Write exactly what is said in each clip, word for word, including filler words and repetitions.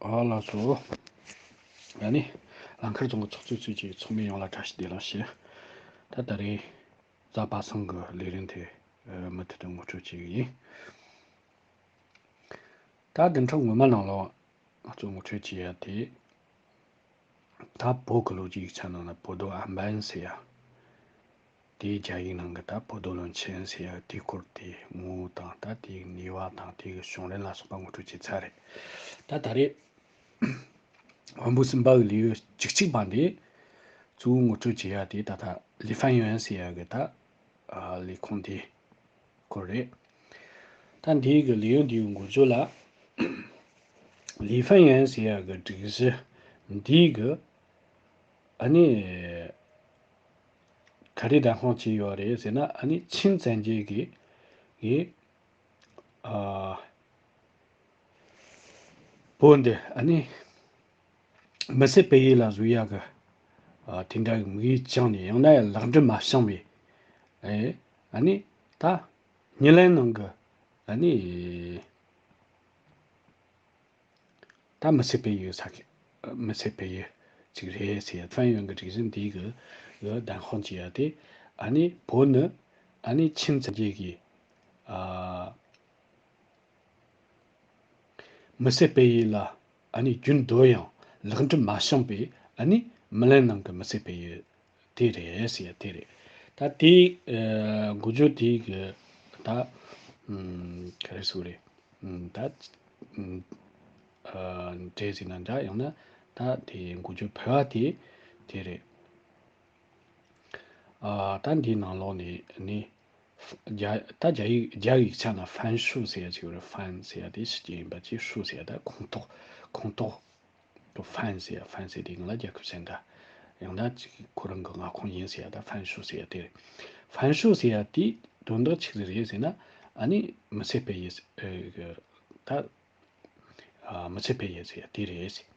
ཨ་ལགས་སོ། ཨ་ནི། ལང་ཁར་རྫོང་གི་ཚོགས་གཙོས་གཙོས་ཀྱི་ཚོགས་མི་ཡོངས་ལ་བཀྲ་ཤིས་བདེ་ལེགས་ཞུ། ད་ད་རེས་གཟའ་པ་སངས་ཀྱི་ལས་རིམ་དེ་མུ་མཐུད་དུ་ངོ་སྤྲོད་བྱེད་ཀྱི་ཡིན། ད་བདུན་ཕྲག་སྔོན་མ་ནང་ལོགས་ང་ཚོ་ངོ་སྤྲོད་བྱེད་ཡ་དེ། ད་བོད་ཀྱི་ལོ་རྒྱུས་ཀྱི་ཆ་ནང་ན་བོད་རྡོ་ཨམ་བན་ཟེར་ཡ། དེའི་རྒྱ་ཡིག་ནང་གི་ད་བོད་རྡོ་བློན་ཆེན་ཟེར་ཡ་དེའི་སྐོར་དེའི་ངོ་བོ་དང་ད་དེའི་ནུས་པ་དང་དེ་གི་བྱུང་རིམ་ལ་སོགས་པ་ངོ་སྤྲོད་བྱས་ཚར་རེད། ད་ད་རེས་དབང་པོ་གསུམ་པ་གི་ལེའུ་བཅུ་གཅིག་པ་འདི་གཙོ་བོ་ངོ་སྤྲོད་བྱེད་ཡ་དེ་ད་ད་ལི་ཧྥན་ཡོན་ཟེར་ཡ་གི་ད་ལས་ཁུངས་དེ། སྐོར་རེད། ད་འདིའི་གི་ལེའུ་འདིའི་འགོ་བརྗོད་ལ། ལི་ཧྥན་ཡོན་ཟེར་ཡ་གི་སྒྲིག་གཞི་འདིའི་གི་ཨ་ནི་ག་རེ་བདམས་དཔང་བྱས་ཡོད་རེད་ཟེར་ན། ཨ་ནི་ཆིན་བཙན་རྒྱལ་གི་གི་ཨ་བོད་འདི་ཨ་ནི། མི་སེར་སྤེལ་ཡུལ་ལ་བཟོ་ཡག་གི་ཨ་དེ་འདྲ་གི་དམིགས་ཡུལ་བཅངས་ནས། ཡང་ན་ཡང་ལེགས་འགྲུབ་མ་བྱུང་བའི་ཨེ་ཨ་ནི་ད་ཉེ་ལམ་ནང་གི་ཨ་ནི་ད་མི་སེར་སྤེལ་ཡུལ་ས་ཁུལ། མི་སེར་སྤེལ་ཡུལ་ཅིག་རེད་ཟེར། ཧྥན་ཡོན་གྱི་སྒྲིག་གཞི་འདི་གི་གི་བདམས་དཔང་བྱེད་ཡ་དེ། ཨ་ནི་བོད་ནི་ཨ་ནི་ཆིན་བཙན་རྒྱལ་གྱི་ཨ། མི་སེར་སྤེལ་ཡུལ་ལ་ཨ་ནི་རྒྱུན་སྡོད་ཡང་ལེགས་འགྲུབ་མ་བྱུང་བའི་ཨ་ནི་མི་ལན་ནང་གི་མི་སེར་སྤེལ་ཡུལ་དེ་རེད་ཟེར་ཡ་དེ་རེད། ད་དེའི་ཨ་འགོ་བརྗོད་དེའི་གི་ད་ཨུམ་ག་རེ་ཟེར་རེད། ཨུམ་ད་ཨུམ་ཨ་འགྲེལ་ཟེར་ན་འདྲ། ཡང་ན་ད་དེའི་འགོ་བརྗོད་ཕལ་བ་དེ་དེ་རེད། ཨ་ད་འདིའི་ནང་ལོགས་ནས་ནི། རྒྱ་ད་རྒྱ་ཡིག་རྒྱ་ཡིག་ཆ་ན་ཧྥན་ཧྲུའུ་ཟེར་ཡ་ཅིག་ཡོད་རེད། ཧྥན་ཟེར་ཡ་དེ་ཕྱི་རྒྱལ་ཡིན་པ་ཅིག་ཧྲུའུ་ཟེར་ཡ་ད་ཁོངས་གཏོགས། ཁོངས་གཏོགས་ཀྱི་ཧྥན་ཟེར་ཡ། ཧྥན་ཟེར་དེ་ང་ལ་རྒྱལ་ཁབ་གཞན་འདྲ། ཡང་ན་ཅིག་ཁོ་རང་གི་མངའ་ཁོངས་ཡིན་ཟེར་ཡ་ད་ཧྥན་ཧྲུའུ་ཟེར་ཡ་དེ་རེད། ཧྥན་ཧྲུའུ་ཟེར་ཡ་དེའི་དོན་དག་ཆི་ཟིག་རེད་ཟེར་ན། ཨ་ནི་མི་སེར་སྤེལ་ཡུལ་ཨེ་གི་ད། ཨ་མི་སེར་སྤེལ་ཡུལ་ཟེར་ཡ་དེ་རེད་ཟེར།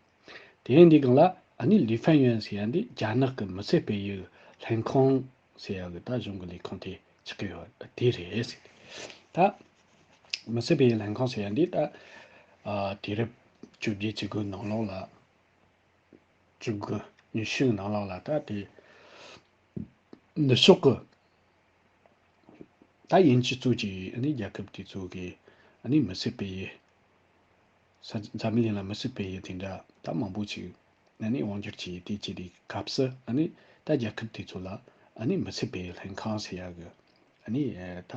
དེ་ཡིན་དུས་སྒང་ལ་ཨ་ནི་ལི་ཧྥན་ཡོན་ཟེར་ཡ་འདི་རྒྱ་ནག་གི་མི་སེར་སྤེལ་ཡུལ་ལྷན་ཁང་ཟེར་ཡ་གི་ད་གཞུང་གི་ལས་ཁུངས་དེ་ཆགས་ཀྱི་ཡོད་དེ་རེད་ཟེར། ད་མི་སེར་སྤེལ་ཡུལ་ལྷན་ཁང་ཟེར་ཡ་འདི་ད་ཨ་དུས་རབས་བཅོ་བརྒྱད་བཅུ་དགུ་ནང་ལོགས་ལ། བཅུ་དགུ་ཉི་ཤུ་ནང་ལོགས་ལ་ད་དེ་ནུབ་ཕྱོགས་ཀྱི་ད་དབྱིན་ཇི་གཙོས་ཀྱི་ཨ་ནི་རྒྱལ་ཁབ་དེ་ཚོ་གི་ཨ་ནི་མི་སེར་སྤེལ་ཡུལ། ས་འཛམ་གླིང་ལ་མི་སེར་སྤེལ་ཡུལ་དེ་འདྲ་ད་མང་པོ་ཅིག་ཨ་ནི་དབང་སྒྱུར་བྱས་ཡོད། དེ་བྱས་དུས་སྐབས་སུ་ཨ་ནི་ད་རྒྱལ་ཁབ་དེ་ཚོ་ལ་ཨ་ནི་མི་སེར་སྤེལ་ཡུལ་ལྷན་ཁང་ཟེར་ཡ་གི་ཨ་ནི་ད་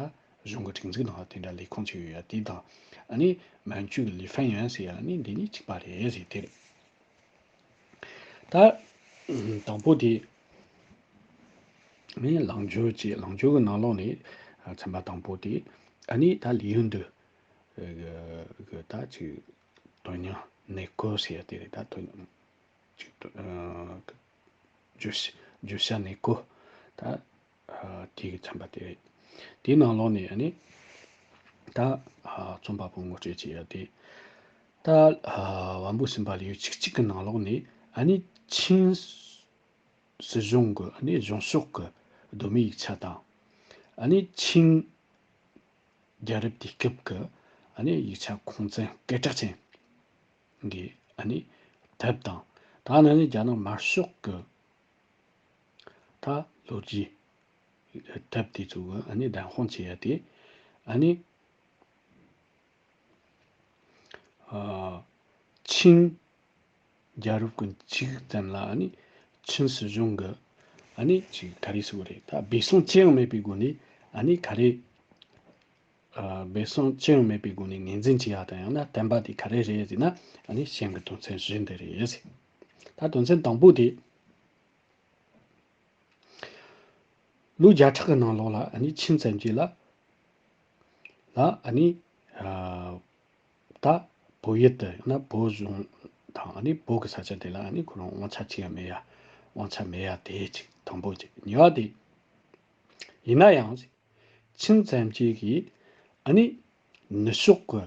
གཞུང་གི་སྒྲིག་འཛུགས་ནང་དེ་འདྲ་ལས་ཁུངས་ཅིག་ཡོད་ཡ་དེ་དང་། ཨ་ནི་མན་ཇུ་གི་ལི་ཧྥན་ཡོན་ཟེར་ཡ་ཨ་ནི་འདི་གཉིས་གཅིག་པ་རེད་ཟེར་དེ་རེད། ད་དང་པོ་དེ་ནི་ལངས་སྦྱོར་གྱི་ལངས་སྦྱོར་གྱི་ནང་ལོགས་ནས་ཚན་པ་དང་པོ་དེ་ཨ་ནི་ད་ལེའུ་འདི་གི་ད་ཅིག་དོན་སྙིང་གནས་སྐོར་ཟེར་ཡ་དེ་རེད། ད་དོན་ཅིག་བརྗོད་བརྗོད་བྱ་གནས་སྐོར་ད། ཨ་དེ་གི་ཚན་པ་དེ་རེད། དེའི་ནང་ལོགས་ནས་ཨ་ནི་ད་ཨ་རྩོམ་པ་པོ་ངོ་སྤྲོད་བྱེད་ཡ་དེ། ད་ཨ་དབང་པོ་གསུམ་པ་ལེའུ་བཅུ་གཅིག་གི་ནང་ལོགས་ནས་ཨ་ནི་ཆིན་སྲིད་གཞུང་གི་ཨ་ནི་གཞུང་ཕྱོགས་ཀྱི་གདོད་མའི་ཡིག་ཆ་དང་། ཨ་ནི་ཆིན་རྒྱལ་རབས་དུས་སྐབས་ཀྱི་ཨ་ནི་ཡིག་ཆ་ཁུངས་བཙན་སྐད་གྲགས་ཅན་གྱི་ཨ་ནི་དེབ་དང་། ད་ནི་རྒྱ་ནག་དམར་ཤོག་གི་ད་ལོ་རྒྱུས་དེབ་དེ་ཚོ་གི་ཨ་ནི་བདམས་དཔང་བྱེད་ཡ་དེ། ཨ་ནི་ཨ་ཆིན་རྒྱལ་རབས་ཀྱི་མཇུག་ཙམ་ལ་ཨ་ནི་ཆིན་སྲིད་གཞུང་གི་ཨ་ནི་ཅིག་ག་རེ་ཟེར་དགོས་རེད། ད་སྦས་གསང་ཅི་ཡང་མེད་པའི་སྒོ་ནས་ཨ་ནི་ག་རེ། ཨ་སྦས་གསང་ཅི་ཡང་མེད་པའི་སྒོ་ནས་ངོས་འཛིན་བྱེད་ཡ་དང་། ཡང་ན་བསྟན་པ་དེ་ག་རེ་རེད་ཟེར་ན། ཨ་ནི་གཞན་གྱི་དོན་ཚན་བཞི་འདི་རེད་ཟེར། ད་དོན་ཚན་དང་པོ་དེ། ལོ་བརྒྱ་ཕྲག་གི་ནང་ལོགས་ལ་ཨ་ནི་ཆིན་བཙན་རྒྱལ་ལ་ལ་ཨ་ནི་ཨ་ད་བོད་ཡུལ་དུ་ཡང་ན་བོད་གཞུང་དང་ཨ་ནི་བོད་ཀྱི་ས་ཆ་དེ་ལ་ཨ་ནི་ཁོ་རང་དབང་ཆ་ཅི་ཡང་མེད་ཡ། དབང་ཆ་མེད་ཡ་དེ་གཅིག་དང་པོ་གཅིག་གཉིས་པ་དེ། ཡིན་ན་ཡང་ཆིན་བཙན་རྒྱལ་གྱིས་ཨ་ནི་ནུབ་ཕྱོགས་ཀྱི་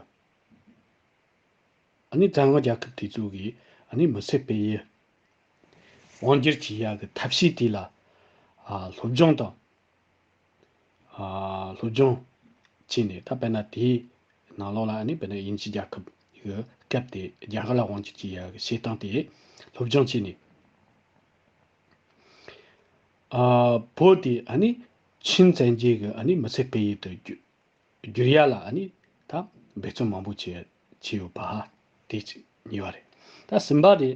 ཨ་ནི་བཙན་དབང་རྒྱལ་ཁབ་དེ་ཚོ་གིས་ཨ་ནི་མི་སེར་སྤེལ་ཡུལ་དབང་སྒྱུར་བྱེད་ཡག་གི་ཐབས་ཤེས་དེ་ལ་ཨ་སློབ་སྦྱོང་དང་། ཨ་སློབ་སྦྱོང་བྱས་ནས། ད་དཔེར་ན་དེའི་ནང་ལོགས་ལ་ཨ་ནི་དཔེར་ན་དབྱིན་ཇི་རྒྱལ་ཁབ་ གི་སྐབས་དེ་རྒྱ་གར་ལ་དབང་སྒྱུར་བྱེད་ཡག་གི་བྱེད་སྟངས་དེ་སློབ་སྦྱོང་བྱས་ནས། ཨ། བོད་དེ་ཨ་ནི་ཆིན་བཙན་རྒྱལ་གྱི་ཨ་ནི་མི་ཚེ་འཕེལ་ཡུལ་དུ་བསྒྱུར་བསྒྱུར་ཡ་ལ་ཨ་ནི་ད་འབད་བརྩོན་མང་པོ་བྱས་བྱས་ཡོད་པ་དེ་གཉིས་པ་རེད། ད་གསུམ་པ་དེ།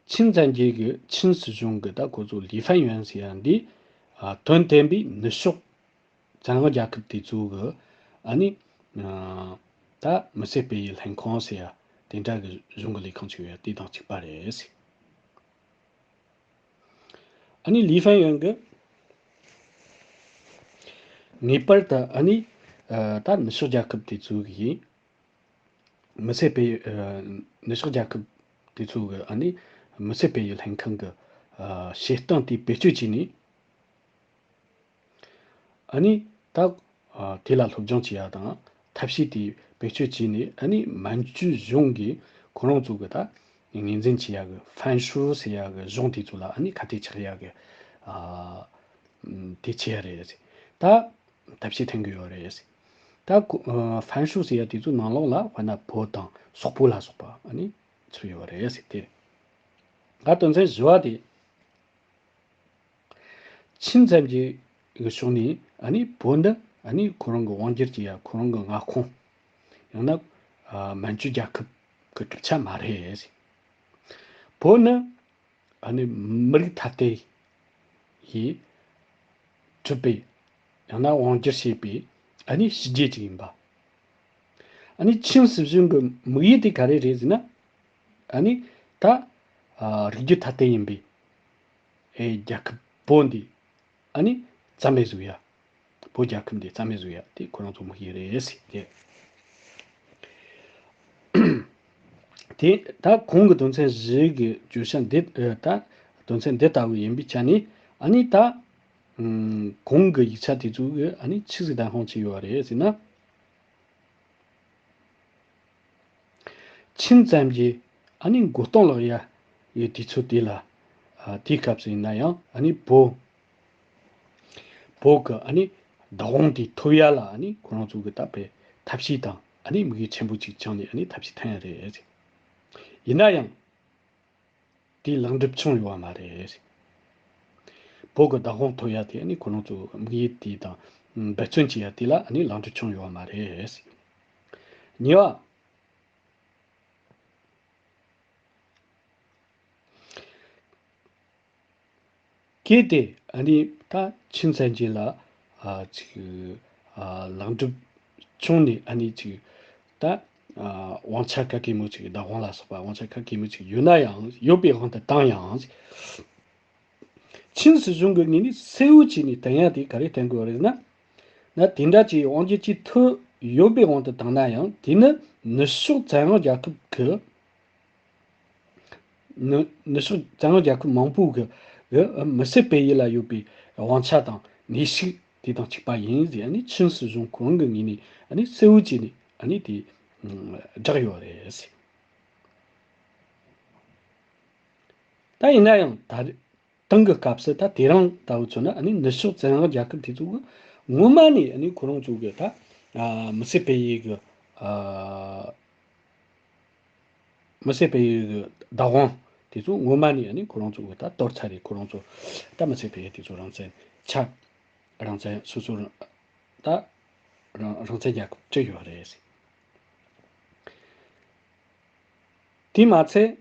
ཆིན་བཙན་རྒྱལ་གྱི་ཆིན་སྲིད་གཞུང་གི་ད་ཁོ་ཚོ་ལི་ཧྥན་ཡོན་ཟེར་ཡ་འདི། ཨ། དོན་བསྟན་པའི་ནུབ་ཕྱོགས་བཙན་དབང་རྒྱལ་ཁབ་དེ་ཚོ་གི་ཨ་ནི། ཨ། ད་མི་ཚེ་འཕེལ་ཡུལ་ལྷན་ཁང་ཟེར་ཡ་དེ་འདྲ་གི་གཞུང་གི་ལས་ཁང་ཅིག་ཡོད་ཡ་དེ་དང་གཅིག་པ་རེད། ཨ་ནི་ལི་ཧྥན་ཡོན་གི་ངེས་པར་དུ་ཨ་ནི། ཨ། ད་ནུབ་ཕྱོགས་རྒྱལ་ཁབ་དེ་ཚོ་གི་མི་ཚེ་འཕེལ། ཨ། ནུབ་ཕྱོགས་རྒྱལ་ཁབ་དེ་ཚོ་གི་ཨ་ནི་མི་ཚེ་འཕེལ་ཡུལ་ལྷན་ཁང་གི། ཨ། བྱེད་སྟངས་དེ་བེད་སྤྱོད་བྱས་ནས། ཨ་ནི་ད། ཨ། དེ་ལ་སློབ་སྦྱོང་བྱེད་ཡ་དང་ཐབས་ཤེས་དེ་བེད་སྤྱོད་བྱས་ནས། ཨ་ནི་མན་ཇུ་གཞུང་གིས་ཁོ་རང་ཚོ་གི་ད་ངོས་འཛིན་བྱེད་ཡ་གི་ཧྥན་ཧྲུའུ་ཟེར་ཡ་གི་གཞུང་དེ་ཚོ་ལ་ཨ་ནི་ཁ་གཏད་གཅོག་ཡ་གི། ཨ། དེ་བྱེད་ཡ་རེད། ད་ཐབས་ཤེས་འཐེན་གི་ཡོད་རེད། ད་ཁོ། ཨ། ཧྥན་ཧྲུའུ་ཟེར་ཡ་དེ་ཚོ་ནང་ལོགས་ལ་དཔེར་ན་བོད་དང་སོག་པོ་ལ་སོགས་པ་ཨ་ནི་ཚུད་ཡོད་རེད་ཟེར་དེ། ད་དོན་ཚན་བཞི་པ་དེ། ཆིན་བཙན་རྒྱལ་གྱི་ཕྱོགས་ནས་ཨ་ནི་བོད་འདི་ཨ་ནི་ཁོ་རང་གི་དབང་སྒྱུར་གྱི་ཡ་ཁོ་རང་གི་མངའ་ཁོངས། ཡང་ན། ཨ། མན་ཇུ་རྒྱལ་ཁབ་ཀྱི་གྲུབ་ཆ་མ་རེད། བོད་ནི་ཨ་ནི་མི་རིགས་ཐ་དད་ཡིས་གྲུབ་པའི། ཡང་ན་དབང་སྒྱུར་བྱས་པའི་ཨ་ནི་ཕྱི་རྒྱལ་ཅིག་ཡིན་པ། ཨ་ནི་ཆིན་སྲིད་གཞུང་གི་དམིགས་ཡུལ་དེ་ག་རེ་རེད་ཟེར་ན། ཨ་ནི་ད། ཨ། རིགས་རྒྱུད་ཐ་དད་ཡིན་པའི། ཨེ། རྒྱལ་ཁབ་བོད་འདི་ཨ་ནི་རྩ་མེད་བཟོ་ཡ། བོད་རྒྱལ་ཁབ་འདི་རྩ་མེད་བཟོ་ཡ་དེ་ཁོ་རང་ཚོ་དམིགས་ཡུལ་རེད་ཟེར་གི། དེ་ད་གོང་གི་དོན་ཚན་བཞི་གི་བརྗོད་བྱ་འདི། ཨ། ད་དོན་ཚན་འདི་ལྟ་བུ་ཡིན་པའི་ཆ་ནས་ཨ་ནི་ད། ཨམ། གོང་གི་ཡིག་ཆ་དེ་ཚོ་གི་ཨ་ནི་ཆི་ཟིག་བདམས་དཔང་བྱས་ཡོད་རེད་ཟེར་ན། ཆིན་བཙན་རྒྱལ་ཨ་ནི་མགོ་རྟིང་སློག་ཡ་ཡི་དུས་ཚོད་དེ་ལ། ཨ། དེའི་སྐབས་སུ་ཡིན་ན་ཡང་ཨ་ནི་བོད། བོད་ཀྱི་ཨ་ནི་བདག་དབང་དེ་ཐོབ་ཡ་ལ་ཨ་ནི་ཁོ་རང་ཚོ་གི་ད་དཔེ་ཐབས་ཤེས་དང་ཨ་ནི་དམིགས་ཡུལ་ཆེན་པོ་གཅིག་བཅངས་ནས་ཨ་ནི་ཐབས་ཤེས་འཐེན་ཡ་རེད། ཡིན་ན་ཡང་། དེའི་ལེགས་འགྲུབ་བྱུང་ཡོད་པ་མ་རེད། བོད་ཀྱི་བདག་དབང་ཐོབ་ཡ་དེ་ཨ་ནི་ཁོ་རང་ཚོ་དམིགས་ཡུལ་དེ་དང་འབད་བརྩོན་བྱེད་ཡ་དེ་ལ་ཨ་ནི་ལེགས་འགྲུབ་བྱུང་ཡོད་པ་མ་རེད། གཉིས་པ། གལ་ཏེ་ཨ་ནི་ད་ཆིན་བཙན་རྒྱལ་ལ། ཨ། ཅིག། ཨ། ལེགས་འགྲུབ་བྱུང་ནས་ཨ་ནི་ཅིག་ད། ཨ། དབང་ཆ་ག་གེ་མོ་ཅིག་བདག་དབང་ལ་སོགས་པ་དབང་ཆ་ག་གེ་མོ་ཅིག་ཡོད་ན་ཡང་ཡོད་པའི་དབང་དུ་བཏང་ཡང་། ཆིན་སྲིད་གཞུང་གི་ངོས་ནས་གསལ་བོ་བྱས་ནས་བསྟན་ཡ་དེ་ག་རེ་བསྟན་དགོས་རེད་ན། ན་དེ་འདྲ་ཅིག་དབང་སྒྱུར་བྱེད་ཐུབ་ཡོད་པའི་དབང་དུ་བཏང་ན་ཡང་དེ་ནི་ནུབ་ཕྱོགས་བཙན་དབང་རྒྱལ་ཁབ་ཀྱི། ནུ་ནུབ་ཕྱོགས་བཙན་དབང་རྒྱལ་ཁབ་མང་པོ་གི་གི་མི་སེར་སྤེལ་ཡུལ་ལ་ཡོད་པའི་དབང་ཆ་དང་གནས་ཤུགས་དེ་དང་གཅིག་པ་ཡིན་ཟེར། ཨ་ནི་ཆིན་སྲིད་གཞུང་ཁོ་རང་གི་ངོས་ནས་ཨ་ནི་གསལ་བོ་བྱས་ནས་ཨ་ནི་དེ་བསྒྲགས་ཡོད་རེད་ཟེར། ད་ཡིན་ན་ཡང་ད་རེས་དེང་གི་སྐབས་སུ་ད་དེ་རིང་ལྟ་བུ་མཚོན་ན་ཨ་ནི་ནུབ་ཕྱོགས་བཙན་དབང་རྒྱལ་ཁབ་དེ་ཚོ་གི་ངོ་མ་ནས་ཨ་ནི་ཁོ་རང་ཚོ་གི་ད་ཨ་མི་སེར་སྤེལ་ཡུལ་གི་ཨ། མི་སེར་སྤེལ་ཡུལ་གྱི་བདག་དབང་དེ་ཚོ་ངོ་མ་ནས་ནི་ཁོ་རང་ཚོ་གི་ད་གཏོར་ཚར་རེད། ཁོ་རང་ཚོ་ད་མི་སེར་སྤེལ་ཡུལ་དེ་ཚོ་རང་བཙན་ཆ་རང་བཙན་སོ་སོ་རང་ད་རང་རང་བཙན་རྒྱལ་ཁབ་བྲིས་ཡོད་རེད། དེ་མ་ཚད།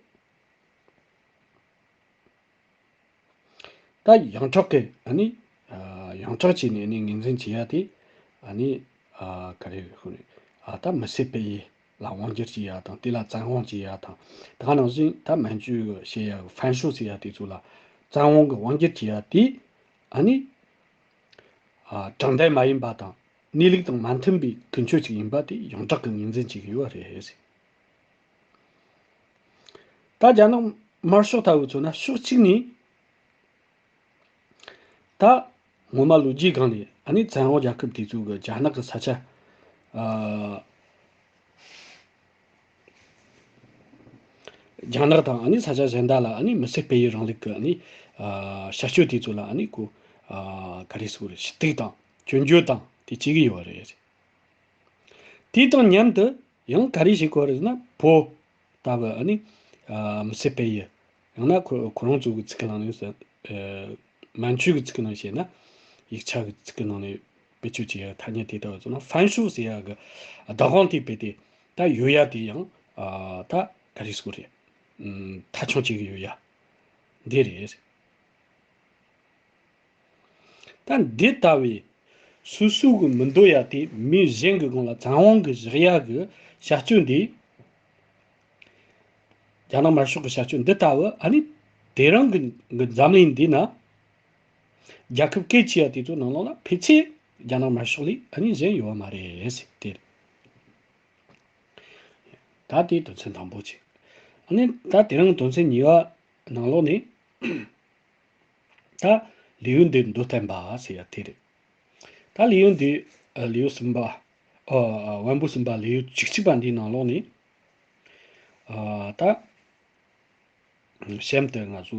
ད་ཡོངས་གྲགས་ཀྱི་ཨ་ནི་ཨ་ཡོངས་གྲགས་བྱས་ནས་ནི་ངོས་འཛིན་བྱེད་ཡ་དེ་ཨ་ནི་ཨ་ག་རེ་ཧུ་རེ་ཨ་ད་མི་སེར་སྤེལ་ཡུལ་ལ་དབང་བསྒྱུར་བྱེད་ཡ་དང་དེ་ལ་བཙན་དབང་བྱེད་ཡ་དང་། ད་ག་ནང་བཞིན་ད་མན་ཇུ་ཞེས་ཡ་ཧྥན་ཧྲུའུ་ཟེར་ཡ་དེ་ཚོ་ལ་བཙན་དབང་གི་དབང་བསྒྱུར་བྱེད་ཡ་དེ་ཨ་ནི་ཨ་དྲང་བདེན་མ་ཡིན་པ་དང་གནས་ལུགས་དང་མ་མཐུན་པའི་ཀུན་སྤྱོད་ཅིག་ཡིན་པ་དེ་ཡོངས་གྲགས་ཀྱི་ངོས་འཛིན་བྱེད་ཀྱི་ཡོད་རེད། ད་རྒྱ་ནག་དམར་ཤོག་ལྟ་བུ་མཚོན་ན་ཕྱོགས་གཅིག་ནས་ད་ངོ་མ་ལོ་རྒྱུས་སྒང་ནས་ཨ་ནི་བཙན་དབང་རྒྱལ་ཁབ་དེ་ཚོ་གི་རྒྱ་ནག་གི་ས་ཆ་ཨ་རྒྱ་ནག་དང་ཨ་ནི་ས་ཆ་གཞན་དག་ལ་ཨ་ནི་མི་སེར་སྤེལ་ཡུལ་རིང་ལུགས་ཀྱི་ཨ་ནི་ཨ་བྱ་སྤྱོད་དེ་ཚོ་ལ་ཨ་ནི་ཁོ་ཨ་ག་རེ་ཟེར་དགོས་རེད། ཞུ་གཏུག་དང་སྐྱོན་བརྗོད་དང་དེ་བྱེད་ཀྱི་ཡོད་རེད། དེ་དང་མཉམ་དུ་ཡང་ག་རེ་བྱེད་དགོས་རེད་ཟེར་ན། བོད་ལྟ་བུ་ཨ་ནི་ཨ་མི་སེར་སྤེལ་ཡུལ། ཡང་ན་ཁོ་ཁོ་རང་ཚོ་གི་ཚིག་གི་ནང་ནས་ཟེར། ཨ་མན་ཇུ་གི་ཚིག་གི་ནང་བཤད་ན། ཡིག་ཆ་གི་ཚིག་གི་ནང་ནས་བེད་སྤྱོད་བྱེད་ཡ་ཐ་སྙད་དེ་ལྟ་བུ་ཚོ་ན། ཧྥན་ཧྲུའུ་ཟེར་ཡ་གི་བདག་དབང་དེ་སྤེལ་ཏེ། ད་ཡོད་ཡ་དེ་ཡང་ཨ་ད་ག་རེ་ཟེར་དགོས་རེད། ཨུམ། མཐའ་འཁྱོངས་བྱེད་གི་ཡོད་ཡ་འདི་རེད། ད་འདི་ལྟ་བུའི་སོ་སོ་གི་མི་འདོད་ཡ་དེ་མི་གཞན་གྱི་སྒང་ལ་བཙན་དབང་གི་བཞག་ཡ་གི་བྱ་སྤྱོད་འདི། རྒྱ་ནག་དམར་ཤོག་གི་བྱ་སྤྱོད་འདི་ལྟ་བུ་ཨ་ནི་དེ་རིང་གི་གི་འཛམ་གླིང་འདི་ན། རྒྱལ་ཁབ་སྐད་ཆེ་ཡ་དེ་ཚོ་ནང་ལོགས་ལ་ཕལ་ཆེར་རྒྱ་ནག་དམར་ཤོག་ལས་ཨ་ནི་གཞན་ཡོད་པ་མ་རེད་ཟེར་དེ་རེད། ད་དེ་དོན་ཚན་དང་པོ་བྱས། ཨ་ནི་ད་དེ་རིང་དོན་ཚན་གཉིས་པ་ནང་ལོགས་ནས། ད་ལེའུ་འདི་མདོར་བསྟན་པ་ཟེར་ཡ་དེ་རེད། ད་ལེའུ་འདི་ཨ་ལེའུ་གསུམ་པ། ཨ་ཨ་དབང་པོ་གསུམ་པ་ལེའུ་བཅུ་གཅིག་པ་འདིའི་ནང་ལོགས་ནས། ཨ་ད་གཤམ་དུ་ང་ཚོ་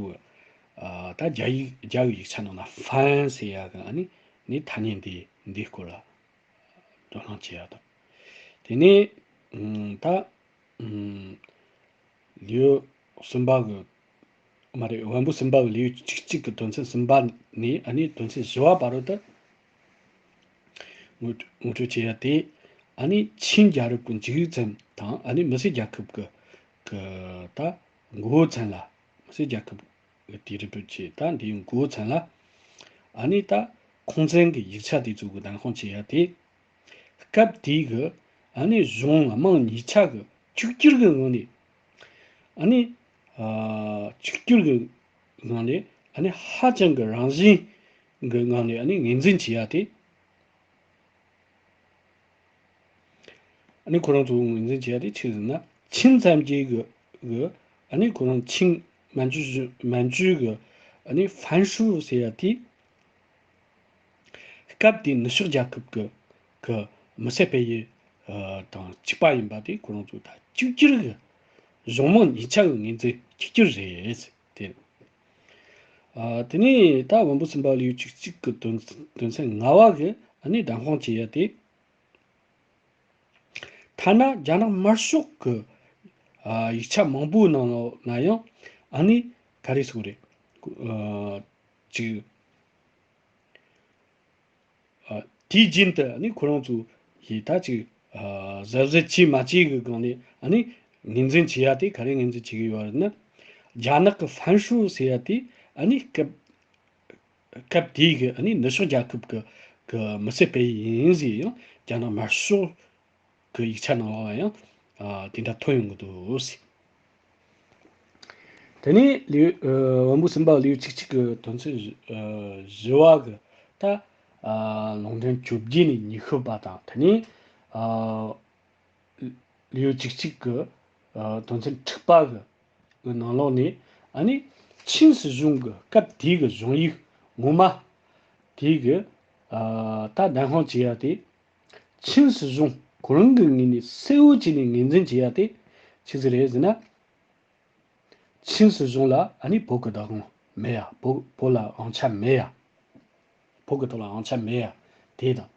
ཨ་ད་རྒྱ་ཡིག་རྒྱ་གི་ཡིག་ཆ་ནང་ན་ཧྥན་ཟེར་ཡ་གི་ཨ་ནི་ནི་ཐ་སྙད་འདི་འདིའི་སྐོར་ལ་དོ་སྣང་བྱེད་ཡ་དང་། དེ་ནས་ཨ་ད་ཨ་ལེའུ་གསུམ་པ་གི་མ་རེད། དབང་པོ་གསུམ་པ་གི་ལེའུ་བཅུ་གཅིག་གི་དོན་ཚན་གསུམ་པ་ནས་ཨ་ནི་དོན་ཚན་བཞི་པ་བར་དུ་ངོ་ངོ་སྤྲོད་བྱེད་ཡ་དེ། ཨ་ནི་ཆིན་རྒྱལ་རབས་ཀྱི་མཇུག་ཡུལ་ཚན་དང་། ཨ་ནི་མི་སེར་རྒྱལ་ཁབ་ཀྱི་གི་ད་མགོ་བོ་ཚན་ལ། མི་སེར་རྒྱལ་ཁབ་ཀྱི་དུས་རབས་བྱས། ད་འདིའི་མགོ་བོ་ཚན་ལ་ཨ་ནི་ད་ཁུངས་བཙན་གྱི་ཡིག་ཆ་དེ་ཚོ་གི་བདམས་ཁོངས་བྱེད་ཡ་དེ། སྐབས་དེའི་གི་ཨ་ནི་གཞུང་དམངས་གཉིས་ཆ་གི་གཅིག་གྱུར་གི་ངང་ནས། ཨ་ནི་ཨ་གཅིག་གྱུར་གི་ངང་ནས། ཨ་ནི་ཧ་ཅང་གི་རང་བཞིན་གི་ངང་ནས་ཨ་ནི་ངོས་འཛིན་བྱེད་ཡ་དེ། ཨ་ནི་ཁོ་རང་ཚོ་ངོས་འཛིན་བྱེད་ཡ་དེ་ཆི་ཟེར་ན། ཆིན་བཙན་རྒྱལ་གི་གི་ཨ་ནི་ཁོ་རང་ཆིན་མན་ཇུ་མན་ཇུ་གི་ཨ་ནི་ཧྥན་ཧྲུའུ་ཟེར་ཡ་དེ། སྐབས་དེའི་ནུབ་ཕྱོགས་རྒྱལ་ཁབ་ཀྱི་གི་མི་སེར་སྤེལ་ཡུལ་ཨ་དང་གཅིག་པ་ཡིན་པ་དེ་ཁོ་རང་ཚོ་ད་གཅིག་གྱུར་གྱི་གཞུང་དམངས་གཉིས་ཆ་གི་ངོས་འཛིན་གཅིག་གྱུར་རེད་དེ། ཨ་དེ་ནས་ད་དབང་པོ་གསུམ་པ་ལེའུ་བཅུ་གཅིག་གི་དོན་དོན་ཚན་ལྔ་པ་གི་ཨ་ནི་བདམས་དཔང་བྱེད་ཡ་དེ། ཐ་ན་རྒྱ་ནག་དམར་ཤོག་གི་ཨ་ཡིག་ཆ་མང་པོའི་ནང་ལོགས་ན་ཡང་ཨ་ནི་ག་རེ་ཟེར་དགོས་རེད། ཨ་ཅིག་ཨ་དུས་རྒྱུན་དུ་ཨ་ནི་ཁོ་རང་ཚོ་ཡིས་ད་ཅིག་ཨ་གཟབ་གཟབ་བྱས་མ་བྱས་ཀྱི་སྒང་ནས་ཨ་ནི་ངོས་འཛིན་བྱེད་ཡ་དེ་ག་རེ་ངོས་འཛིན་བྱེད་ཀྱི་ཡོད་རེད་ན། རྒྱ་ནག་གི་ཧྥན་ཧྲུའུ་ཟེར་ཡ་དེ་ཨ་ནི་སྐབས་སྐབས་དེའི་གི་ཨ་ནི་ནུབ་ཕྱོགས་རྒྱལ་ཁབ་ཀྱི་གི་མི་སེར་སྤེལ་ཡུལ་ཡིན་ཟེར་ཡང་། རྒྱ་ནག་དམར་ཤོག་གི་ཡིག་ཆ་ནང་ལ་ཡང་ཨ་དེ་འདྲ་ཐོན་ཡོང་གི་འདུག་ཟེར། དེ་ནས་ལེའུ་ཨ་དབང་པོ་གསུམ་པ་ལེའུ་གཅིག་གཅིག་གི་དོན་ཚན་བཞི་ཨ་བཞི་པ་གི་ད་ཨ་ལུང་འདྲེན་བཅོ་བརྒྱད་ནས་ཉི་ཤུ་པ་དང་། དེ་ནས་ཨ་ལེའུ་གཅིག་གཅིག་གི་ཨ་དོན་ཚན་དྲུག་པ་གི་གི་ནང་ལོགས་ནས་ཨ་ནི་ཆིན་སྲིད་གཞུང་གི་སྐབས་དེའི་གི་གཞུང་ཡིག་ངོ་མ་དེའི་གི་ཨ་ད་བདམས་དཔང་བྱེད་ཡ་དེ། ཆིན་སྲིད་གཞུང་ཁོ་རང་གི་ངོས་ནས་གསལ་བོ་བྱས་ནས་ངོས་འཛིན་བྱེད་ཡ་དེ་ཆི་ཟིག་རེད་ཟེར་ན། ཆིན་སྲིད་གཞུང་ལ་ཨ་ནི་བོད་ཀྱི་བདག་དབང་མེད་ཡ། བོད་བོད་ལ་དབང་ཆ་མེད་ཡ། བོད་ཀྱི་ཐོག་ལ་དབང་ཆ་མེད་ཡ། དེ་དང་།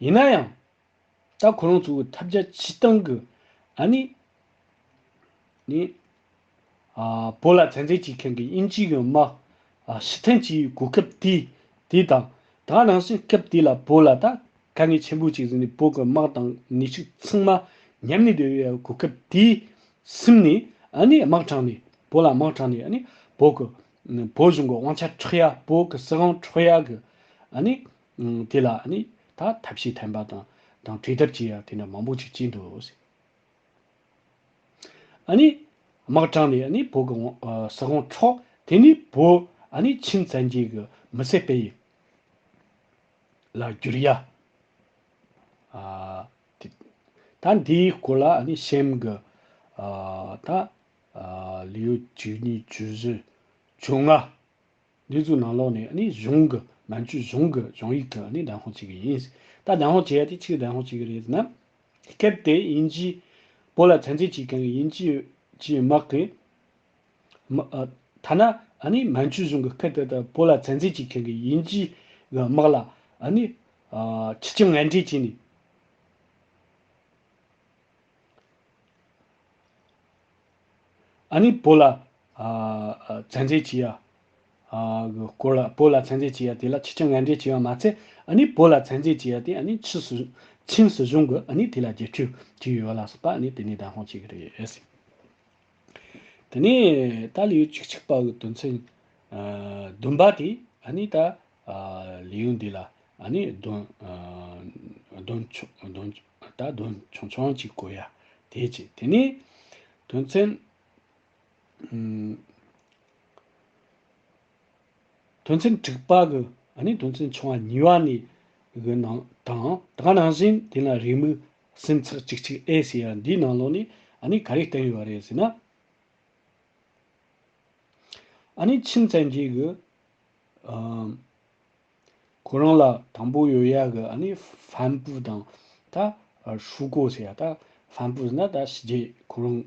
ཡིན་ན་ཡང་། ད་ཁོ་རང་ཚོའི་ཐབས་བརྒྱ་ཇུས་སྟོང་གི་ཨ་ནི་ནི་ཨ་བོད་ལ་བཙན་འཛུལ་བྱེད་མཁན་གྱི་དབྱིན་ཇིའི་དམག་ཨ་ཕྱིར་འཐེན་བྱེད་ཡུལ་གོ་སྐབས་དེ་དེ་དང་། ད་ནང་བཞིན་སྐབས་དེ་ལ་བོད་ལ་ད་དཀའ་ངལ་ཆེན་པོ་ཅིག་བཟོས་ནས་བོད་ཀྱི་དམག་དང་ནུས་ཤུགས་ཚང་མ་ཉམས་ནས་སྡོད་ཡོད་གོ་སྐབས་དེ་སིམ་ནས་ཨ་ནི་དམག་དྲངས་ནས། བོད་ལ་དམག་དྲངས་ནས་ཨ་ནི་བོད་ཀྱི་བོད་གཞུང་གི་དབང་ཆ་འཕྲོག་ཡ། བོད་ཀྱི་སྲིད་དབང་འཕྲོག་ཡ་གི་ཨ་ནི་དེ་ལ་ཨ་ནི་ད་ཐབས་ཤེས་འཐེན་པ་དང་དང་གྲོས་བསྡུར་བྱེད་ཡ་དེ་འདྲ་མང་པོ་ཅིག་བྱས་འདུག་ཟེར། ཨ་ནི་དམག་དྲངས་ནས་ཨ་ནི་བོད་ཀྱི་དབང་ཨ་སྲིད་དབང་འཕྲོག་དེ་ནས་བོད་ཨ་ནི་ཆིན་བཙན་རྒྱལ་གྱི་མི་སེར་སྤེལ་ཡུལ་ལ་བསྒྱུར་ཡ། ཨ་དེ་ད་འདིའི་སྐོར་ལ་ཨ་ནི་གཤམ་གྱི་ཨ་ད་ཨ་ལེའུ་བཅུ་གཉིས། བཅུ་བཞི། བཅོ་ལྔ། འདི་ཚོའི་ནང་ལོགས་ནས་ཨ་ནི་གཞུང་གི་མན་ཇུ་གཞུང་གི་གཞུང་ཡིག་གི་ཨ་ནི་བདམས་དཔང་བྱེད་ཀྱི་ཡིན། ད་བདམས་དཔང་བྱེད་ཡ་དེ་ཆི་བདམས་དཔང་བྱེད་ཀྱི་རེད་ཟེར་ན། སྐབས་དེ་དབྱིན་ཇི་བོད་ལ་བཙན་འཛུལ་བྱེད་མཁན་གྱི་དབྱིན་ཇི་ཇིའི་དམག་གིས་མ་ཨ་ཐ་ན་ ཨ་ནི་མན་ཇུ་གཞུང་གི་སྐད་དེ་ད་བོད་ལ་བཙན་འཛུལ་བྱེད་མཁན་གྱི་དབྱིན་ཇིའི་དམག་ལ་ཨ་ནི་ཨ་ཁྲི་ཆེན་ངན་འབྲེལ་བྱས་ནས། ཨ་ནི་བོད་ལ་ཨ་ཨ་བཙན་འཛུལ་བྱས་ཡ། ཨ་གི་སྐོར་ལ་བོད་ལ་བཙན་འཛུལ་བྱས་ཡ་དེ་ལ་ཁྲི་ཆེན་ངན་འབྲེལ་བྱས་པ་མ་ཚད། ཨ་ནི་བོད་ལ་བཙན་འཛུལ་བྱས་ཡ་དེ་ཨ་ནི་ཆིན་སྲིད་ཆིན་སྲིད་གཞུང་གི་ཨ་ནི་དེ་ལ་རྒྱབ་སྐྱོར་བྱས་ཡོད་ལ་སོགས་པ་ཨ་ནི་དེ་ནས་བདམས་ཕོག་བྱེད་ཀྱི་རེད། དེ་ནས་ད་ལེའུ་བཅུ་གཅིག་པ་གི་དོན་ཚན་ཨ་བདུན་པ་དེ་ཨ་ནི་ད་ཨ་ལེའུ་འདི་ལ་ཨ་ནི་དོན་ཨ་དོན་ཆུང་དོན་ད་དོན་ཆུང་ཆུང་ཅིག་གོ་ཡ་དེ་བྱས། དེ་ནས་དོན་ཚན་ཨུམ། དོན་ཚན་དྲུག་པ་གི་ཨ་ནི་དོན་ཚན་ཆུང་བ་གཉིས་པ་ནས་གི་ནང་དང་། དེ་ག་ནང་བཞིན་དེ་ན་རེའུ་མིག་སུམ་ཚེག་གཅིག་གཅིག་ཨེ་ཟེར་ཡ་འདིའི་ནང་ལོགས་ནས་ཨ་ནི་ག་རེ་བསྟན་ཡོད་རེད་ཟེར་ན། ཨ་ནི་ཆིན་བཙན་རྒྱལ་གི་ཨ་ཁོ་རང་ལ་དང་པོ་ཡོད་ཡ་གི་ཨ་ནི་ཧྥན་པུ་དང་ད་ཧྲུའུ་ཀོ་ཟེར་ཡ། ད་ཧྥན་པུ་ཟེར་ན་ད་ཕྱི་རྒྱལ་ཁོ་རང་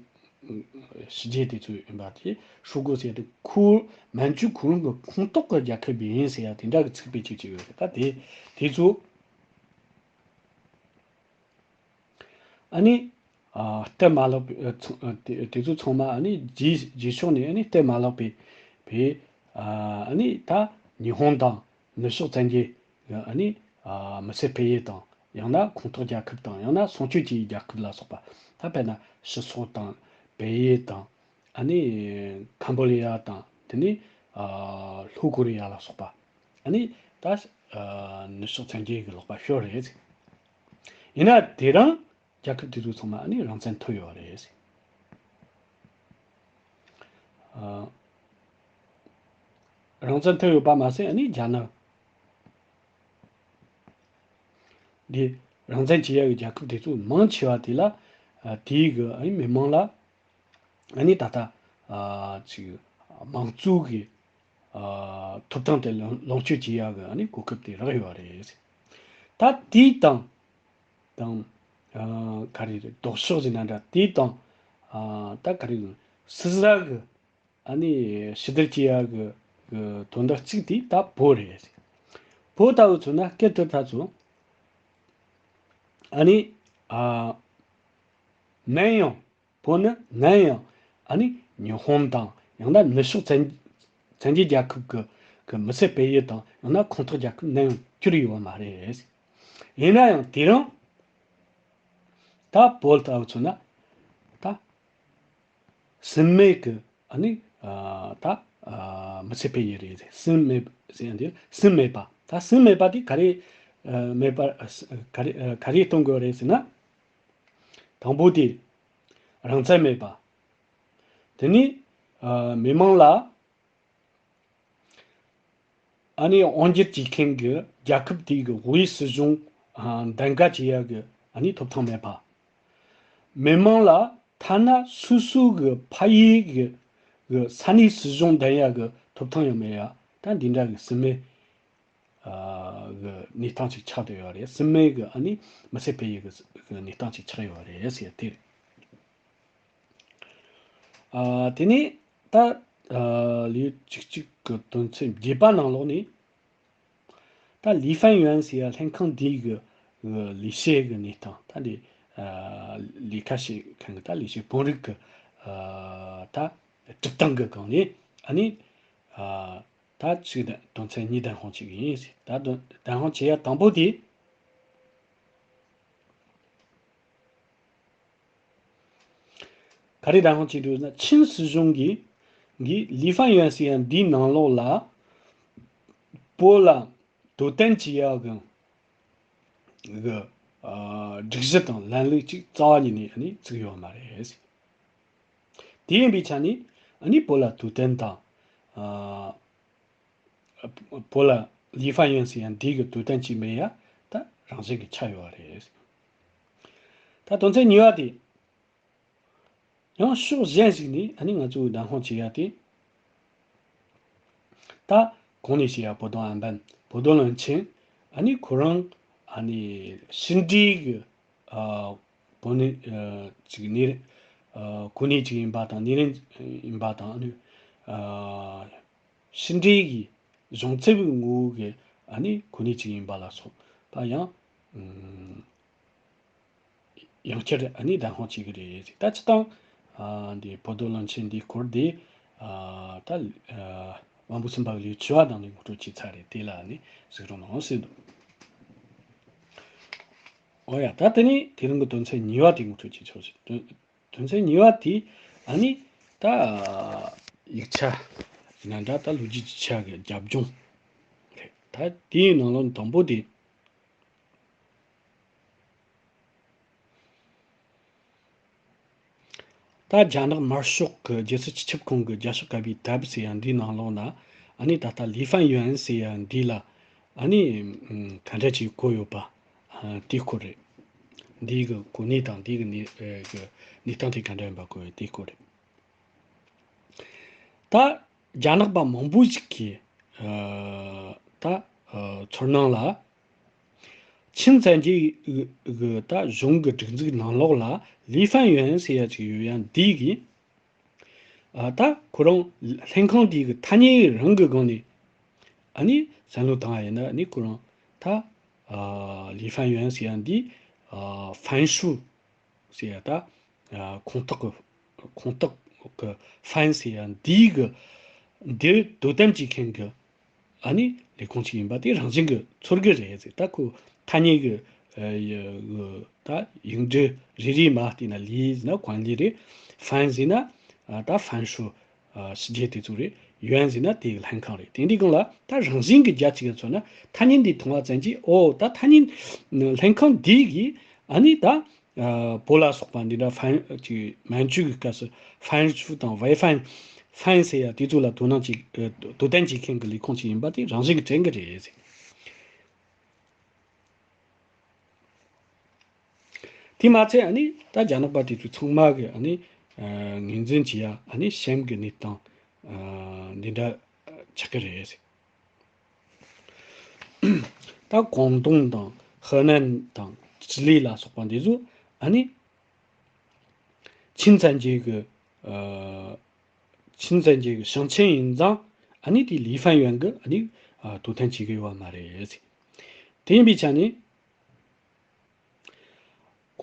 ཕྱི་རྒྱལ་དེ་ཚོ་ཡིན་པ་དེ། ཧྲུའུ་ཀོ་ཟེར་ཡ་དེ་ཁོ་མན་ཇུ་ཁོ་རང་གི་ཁོངས་གཏོགས་ཀྱི་རྒྱལ་ཁབ་ཡིན་ཟེར་ཡ་དེ་འདྲ་གི་ཚིག་བེད་སྤྱོད་བྱས་ཡོད་རེད། ད་དེ་དེ་ཚོ་ཨ་ནི་ཨ་སྟབས་མ་ལེགས་པའི་ཨ་ཚང་ཨ་དེ་དེ་ཚོ་ཚང་མ་ཨ་ནི་རྗེས་རྗེས་ཕྱོགས་ནས་ཨ་ནི་སྟབས་མ་ལེགས་པའི་པའི་ཨ་ཨ་ནི་ད་ཉི་ཧོང་དང་ནུབ་ཕྱོགས་བཙན་རྒྱལ་གྱི་ཨ་ནི་ཨ་མི་སེར་སྤེལ་ཡུལ་དང་། ཡང་ན་ཁོངས་གཏོགས་རྒྱལ་ཁབ་དང་། ཡང་ན་སྲུང་སྐྱོབ་བྱེད་ཡུལ་རྒྱལ་ཁབ་ལ་སོགས་པ། ད་དཔེར་ན་ཕྱི་སོག་དང་བལ་ཡུལ་དང་། ཨ་ནི་ཁམ་བོ་ལི་ཡ་དང་། དེ་ནས་ཨ་ལྷོ་ཀོ་རི་ཡ་ལ་སོགས་པ། ཨ་ནི་ད་ཨ་ནུབ་ཕྱོགས་བཙན་རྒྱལ་གྱི་ལག་པ་ཤོར་རེད། ཡིན་ན་དེ་རིང་རྒྱལ་ཁབ་དེ་ཚོ་ཚང་མ་ཨ་ནི་རང་བཙན་ཐོབ་ཡོད་རེད། ཨ་རང་བཙན་ཐོབ་ཡོད་པ་མ་ཟད། ཨ་ནི་རྒྱ་ནག་འདི་རང་བཙན་བྱེད་ཡག་གི་རྒྱལ་ཁབ་དེ་ཚོ་མང་ཆེ་བ་དེ་ལ་ཨ་དེའི་གི་ཨ་ནི་མི་མང་ལ་ཨ་ནི་ད་ལྟ་ཨ་ཅིག་དམངས་གཙོ་གི་ཨ་ཐོབ་ཐང་དེ་ལོངས་ལོངས་སྤྱོད་བྱེད་ཡག་གི་ཨ་ནི་གོ་སྐབས་དེ་རག་ཡོད་རེད། ད་དེའི་དང་དང་ཨ་ག་རེ་རེད། ལྡོག་ཕྱོགས་ཟེར་ན་འདྲ། དེའི་དང་ཨ་ད་ག་རེ་རེད། སི་ཟ་གི་ཨ་ནི་ཕྱི་དར་སྐྱེལ་ཡག་གི་གི་དོན་དག་གཅིག་དེ་ད་བོད་རེད། བོད་ལྟ་བུ་མཚོན་ན་སྐད་དེ་ད་ཚོ་ཨ་ནི་ཨ་ནམ་ཡང་། བོད་ནི་ནམ་ཡང་ཨ་ནི་ཉི་ཧོང་དང་། ཡང་ན་ནུབ་ཕྱོགས་བཙན་བཙན་རྒྱལ་རྒྱལ་ཁབ་ཀྱི་གི་མི་སེར་སྤེལ་ཡུལ་དང་། ཡང་ན་ཁོངས་གཏོགས་རྒྱལ་ཁབ་ནམ་ཡང་གྱུར་ཡོད་མ་རེད། ཡིན་ན་ཡང་དེ་རིང་ད་བོད་ལྟ་བུ་མཚོན་ན་ད་སྲིད་མེད་ཀྱི་ཨ་ནི་ཨ་ད་ཨ་མི་སེར་སྤེལ་ཡུལ་རེད། སྲིད་མེད་ཟེར་ཡང་དེ་སྲིད་མེད་པ། ད་སྲིད་མེད་པ་དེ་ག་རེ་ཨ་མེད་པ་ཨ་ག་རེ་ཨ་ག་རེ་གཏོང་དགོས་རེད་ཟེར་ན། དང་པོ་དེ་རང་བཙན་མེད་པ། དེ་ནས་ཨ་མི་མང་ལ་ཨ་ནི་དབང་སྒྱུར་བྱེད་མཁན་གྱི་རྒྱལ་ཁབ་དེའི་གི་དབུས་སྲིད་གཞུང་ཨ་འདེམས་ཀ་བྱེད་ཡག་གི་ཨ་ནི་ཐོབ་ཐང་མེད་པ། མི་མང་ལ་ཐ་ན་སོ་སོ་གི་ཕ་ཡུལ་གི་གི་ས་གནས་སྲིད་གཞུང་འདེམས་ཡག་གི་ཐོབ་ཐང་ཡང་མེད་ཡ། ད་འདི་འདྲ་གི་སྲིད་མེད་ཨ་གི་གནས་སྟངས་ཅིག་ཆགས་བསྡད་ཡོད་རེད། སྲིད་མེད་གི་ཨ་ནི་མི་སེར་སྤེལ་ཡུལ་གི་གི་གནས་སྟངས་ཅིག་ཆགས་ཡོད་རེད་ཟེར་དེ་རེད། ཨ་དེ་ནས་ད་ཨ་ལེའུ་བཅུ་གཅིག་གི་དོན་ཚན་བརྒྱད་པ་ནང་ལོགས་ནས། ད་ལི་ཧྥན་ཡོན་ཟེར་ཡ་ལྷན་ཁང་འདིའི་གི་གི་ལས་བྱེད་གི་གནས་སྟངས། ད་འདི་ཨ་ལས་ཀ་བྱེད་མཁན་གི་ད་ལས་བྱེད་དཔོན་རིགས་གི་ཨ་ད་སྒྲུབ་སྟངས་གི་སྒང་ནས་ཨ་ནི་ཨ་ད་ཅིག་དོན་ཚན་གཉིས་བདམས་ཕོག་བྱེད་གི་ཡིན་ཟེར། ད་དོན་བདམས་ཕོག་བྱེད་ཡ་དང་པོ་དེ། ག་རེ་བདམས་ཕོག་བྱེད་འདུག་ཟེར་ན། ཆིན་སྲིད་གཞུང་གིས་གིས་ལི་ཧྥན་ཡོན་ཟེར་ཡ་འདིའི་ནང་ལོགས་ལ་བོད་ལ་དོ་དམ་བྱེད་ཡག་གི་གི་ཨ་སྒྲིག་གཞི་དང་ལམ་ལུགས་ཅིག་རྩ་བ་ཉིད་ནས་ཨ་ནི་བཙུགས་ཡོད་མ་རེད། དེ་ཡིན་པའི་ཆ་ནས་ཨ་ནི་བོད་ལ་དོ་དམ་དང་ཨ་བོད་ལ་ལི་ཧྥན་ཡོན་ཟེར་ཡ་འདི་གི་དོ་དམ་བྱས་མེད་ཡ་ད་རང་བཞིན་གྱི་ཆགས་ཡོད་རེད། ད་དོན་ཚན་གཉིས་པ་དེ། ཡང་ཕྱོགས་གཞན་ཞིག་ནས་ཨ་ནི་ང་ཚོས་བདམས་ཕོག་བྱེད་ཡ་དེ། ད་གོང་ནས་བཤད་ཡ་བོ་དོང་ཨན་པན། བོ་དོང་བློན་ཆེན། ཨ་ནི་ཁོ་རང་ཨ་ནི་ཕྱི་འབྲེལ་གྱི་ཨ་གོ་གནས་ཨ་ཅིག་གནས་རིམ་ཨ་གོ་གནས་ཅིག་ཡིན་པ་དང་། གནས་རིམ་ཡིན་པ་དང་། ཨ་ནི་ཨ་ ཕྱི་འབྲེལ་གྱི་གཞུང་ཚབ་ཀྱི་ངོ་བོ་གི་ཨ་ནི་གོ་གནས་ཅིག་ཡིན་པ་ལ་སོགས་པ་ཡང་ཨུམ། ཡང་བསྐྱར་ཨ་ནི་བདེན་དཔང་བྱེད་ཀྱི་རེད་ཟེར། ད་སྤྱིར་བཏང་ཨ་འདི་བོད་དོན་བློན་ཆེན་འདིའི་སྐོར་དེ་ཨ་ད་ཨ་དབང་པོ་གསུམ་པ་གི་ལས་དྲི་བ་དང་ནི་ངོ་སྤྲོད་བྱས་ཚར་རེད། དེ་ལ་ཨ་ནི་གཟིགས་རོགས་གནང་ཟེར་འདུག། འོ་ཡ། ད་དེ་ནི་དེ་རིང་གི་དོན་ཚན་གཉིས་པ་དེ་ངོ་སྤྲོད་བྱེད་ཆོག་ཟེར། དོན་དོན་ཚན་གཉིས་པ་དེ་ཨ་ནི་ད་ཡིག་ཆ་ཡིན་ན་འདྲ། ད་ལོ་རྒྱུས་ཀྱི་ཆ་གི་རྒྱབ་ལྗོངས་རེད། ད་དེའི་ནང་ལོགས་དང་པོ་དེ། ད་རྒྱ་ནག་དམར་ཤོག་གི་རྒྱལ་སྲིད་སྤྱི་ཁྱབ་ཁང་གི་རྒྱལ་སྤྱི་བཀའ་པའི་དེབ་ཟེར་ཡ་འདིའི་ནང་ལོགས་ན་ཨ་ནི་ད་ལྟ་ལི་ཧྥན་ཡོན་ཟེར་ཡ་འདི་ལ་ཨ་ནི་ཨམ་ག་འདྲ་ཅིག་བཀོད་ཡོད་པ་ཨ་དེའི་སྐོར་རེད། འདི་གི་གོ་གནས་དང་འདི་གི་གནས་ཨེ་གི་གནས་སྟངས་དེ་ག་འདྲ་ཡིན་པ་བཀོད་ཡོད་དེའི་སྐོར་རེད། ད་རྒྱ་ནག་པ་མང་པོ་ཞིག་གིས་ཨ་ད་ཨ་ཚོར་སྣང་ལ། ཆིན་བཙན་རྒྱལ་གི་ད་གཞུང་གི་སྒྲིག་འཛུགས་ནང་ལོགས་ལ་ལི་ཧྥན་ཡོན་ཟེར་ཡ་ཅིག་ཡོད་ཡ་འདི་གིས་ཨ་ད་ཁོ་རང་ལྷན་ཁང་འདི་གི་ཐ་སྙད་རང་གི་སྒང་ནས་ཨ་ནི་བསམ་བློ་བཏང་བ་ཡིན་ན་ཨ་ནི་ཁོ་རང་ད་ཨ་ལི་ཧྥན་ཡོན་ཟེར་ཡ་འདི་ཨ་ཧྥན་ཧྲུའུ་ཟེར་ཡ་ད་ཨ་ཁོངས་གཏོགས་ཀྱི་ཁོངས་གཏོགས་ཀྱི་ཧྥན་ཟེར་ཡ་འདི་གི་འདིར་དོ་དམ་བྱེད་མཁན་གྱི་ཨ་ནི་ལས་ཁུངས་ཅིག་ཡིན་པ་དེ་རང་བཞིན་གྱི་ཚོར་གི་རེད་ཟེར། ད་ཁོ་ཐ་སྙད་ཀྱི་ཨ་ཡ་གི་ད་ཡིག་འབྲུ་རེ་རེ་མ་བལྟས་ན་ལི་ཟེར་ན་ཀོང་ལི་རེད། ཧྥན་ཟེར་ན་ཨ་ད་ཧྥན་ཧྲུའུ་ཨ་ཕྱི་རྒྱལ་དེ་ཚོ་རེད། ཡོན་ཟེར་ན་དེ་གི་ལྷན་ཁང་རེད། དེ་འདྲའི་སྒང་ལ་ད་རང་བཞིན་གྱི་རྒྱ་ཆེ་ག་མཚོན་ན་ཐ་སྙད་འདི་མཐོང་བ་ཙམ་གྱིས་ཨོ་ད་ཐ་སྙད་ལྷན་ཁང་འདི་གིས་ཨ་ནི་ད་ཨ་བོད་ལ་སོགས་པ་འདི་འདྲ་ཧྥན་ཅིག་མན་ཇུ་གི་སྐབས་སུ་ཧྥན་ཧྲུའུ་དང་ཝེ་ཧྥན་ཧྥན་ཟེར་ཡ་དེ་ཚོ་ལ་དོ་སྣང་ཅིག་ཨ་དོ་དམ་བྱེད་མཁན་གྱི་ལས་ཁུངས་ཅིག་ཡིན་པ་དེ་རང་བཞིན་གྱིས་དྲན་གྱི་རེད་ཟེར། དེ་མ་ཚད་ཨ་ནི་ད་རྒྱ་ནག་པ་དེ་ཚོ་ཚང་མ་གི་ཨ་ནི་ཨ་ངོས་འཛིན་བྱེད་ཡ་ཨ་ནི་གཤམ་གྱི་གནས་སྟངས་ཨ་འདི་འདྲ་ཆགས་ཀྱི་རེད་ཟེར། ད་ཀོང་ཏུང་དང་ཧི་ནན་དང་ཅི་ལི་ལ་སོགས་པ་འདི་ཚོ་ཨ་ནི་ཆིན་བཙན་རྒྱལ་གྱི་ཨ་ཆིན་བཙན་རྒྱལ་གྱི་ཞིང་ཆེན་ཡིན་ཙང་ཨ་ནི་དེ་ལི་ཧྥན་ཡོན་གྱི་ཨ་ནི་ཨ་དོ་དམ་བྱེད་ཀྱི་ཡོད་པ་མ་རེད་ཟེར། དེ་ཡིན་པའི་ཆ་ནས་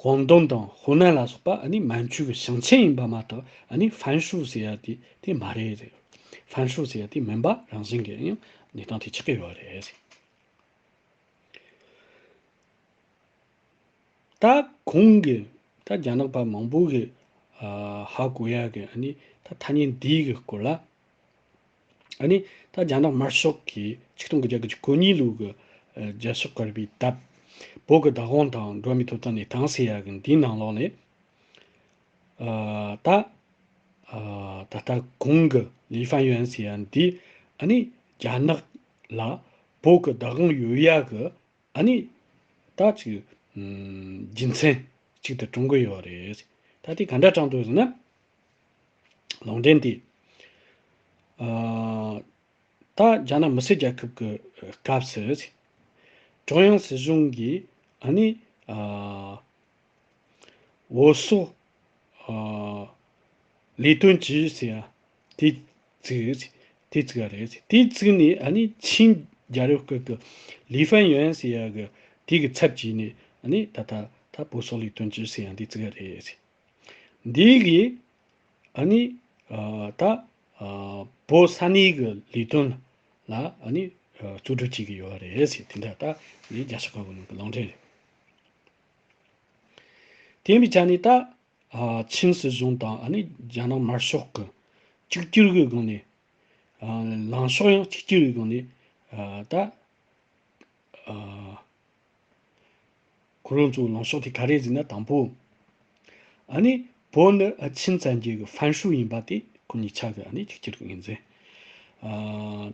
ཀོང་ཏུང་དང་ཧོ་ནན་ལ་སོགས་པ་ཨ་ནི་མན་ཇུ་གི་ཞིང་ཆེན་ཡིན་པ་མ་གཏོགས་ཨ་ནི་ཧྥན་ཧྲུའུ་ཟེར་ཡ་དེ་དེ་མ་རེད་ཟེར། ཧྥན་ཧྲུའུ་ཟེར་ཡ་དེ་མིན་པ་རང་བཞིན་གྱི་ཡང་གནས་སྟངས་དེ་ཆགས་ཀྱི་ཡོད་རེད་ཟེར། ད་གོང་གི་ད་རྒྱ་ནག་པ་མང་པོ་གི་ཨ་ཧ་གོ་ཡ་གི་ཨ་ནི་ད་ཐ་སྙད་འདི་གི་སྐོར་ལ་ཨ་ནི་ད་རྒྱ་ནག་དམར་ཤོག་གིས་ཆིག་སྟོང་དགུ་བརྒྱ་དགུ་བཅུ་གོ་གཉིས་ལོ་གི་ཨ་རྒྱལ་སྤྱི་བཀའ་པའི་དེབ་བོད་ཀྱི་བདག་དབང་དང་འགྲོ་བ་མིའི་ཐོབ་ཐང་གནས་སྟངས་ཟེར་ཡ་གི་འདིའི་ནང་ལོགས་ནས་ཨ་ད་ཨ་ད་ལྟ་གོང་གི་ལི་ཧྥན་ཡོན་ཟེར་ཡ་འདི་ཨ་ནི་རྒྱ་ནག་ལ་བོད་ཀྱི་བདག་དབང་ཡོད་ཡ་གི་ཨ་ནི་ད་ཅིག་ཨམ་རྒྱུ་མཚན་གཅིག་ཏུ་གྲུང་གི་ཡོད་རེད། ད་དེ་ག་འདྲ་དྲངས་འདུག་ཟེར་ན། ལུང་འདྲེན་དེ་ཨ་ད་རྒྱ་ནག་མི་སེར་རྒྱལ་ཁབ་ཀྱི་སྐབས་སུ་ཀྲུང་དབྱང་སྲིད་གཞུང་གིས་ཨ་ནི་ཨ་བོད་སོག་ཨ་ལས་དོན་ཅུས་ཟེར་ཡ་དེ་བཙུགས། དེ་བཙུགས་ཡ་རེད། དེ་བཙུགས་ནས་ཨ་ནི་ཆིན་རྒྱལ་རབས་སྐབས་ཀྱི་ལི་ཧྥན་ཡོན་ཟེར་ཡ་གི་དེ་གི་ཚབ་བྱས་ནས་ཨ་ནི་ད་ལྟ་ད་བོད་སོག་ལས་དོན་ཅུས་ཟེར་ཡ་འདི་བཙུགས་ཡ་རེད། འདི་གིས་ཨ་ནི་ཨ་ད་ཨ་བོད་ས་གནས་ཀྱི་ལས་དོན་ལ་ཨ་ནི་ཨ་གཙོ་སྒྲུབ་བྱེད་ཀྱི་ཡོད་རེད་ཟེར། དེ་འདྲ་ད་ནི་རྒྱལ་སྤྱི་བཀའ་པོད་ནང་གི་ལུང་འདྲེན་རེད། དེ་ཡིན་པའི་ཆ་ནས་ད་ཨ་ཆིན་སྲིད་གཞུང་དང་ཨ་ནི་རྒྱ་ནག་དམར་ཤོག་གི་གཅིག་གྱུར་གྱི་སྒང་ནས་ཨ་ལངས་ཕྱོགས་ཡང་གཅིག་གྱུར་གྱི་སྒང་ནས་ཨ་ད་ཨ་ཁོ་རང་ཚོའི་ལངས་ཕྱོགས་དེ་ག་རེ་ཟེར་ན། དང་པོ་ཨ་ནི་བོད་ནི་ཨ་ཆིན་བཙན་རྒྱལ་གྱི་ཧྥན་ཧྲུའུ་ཡིན་པ་དེ་ཁོ་གཉིས་ཆ་གི་ཨ་ནི་གཅིག་གྱུར་གྱི་ངོས་འཛིན། ཨ་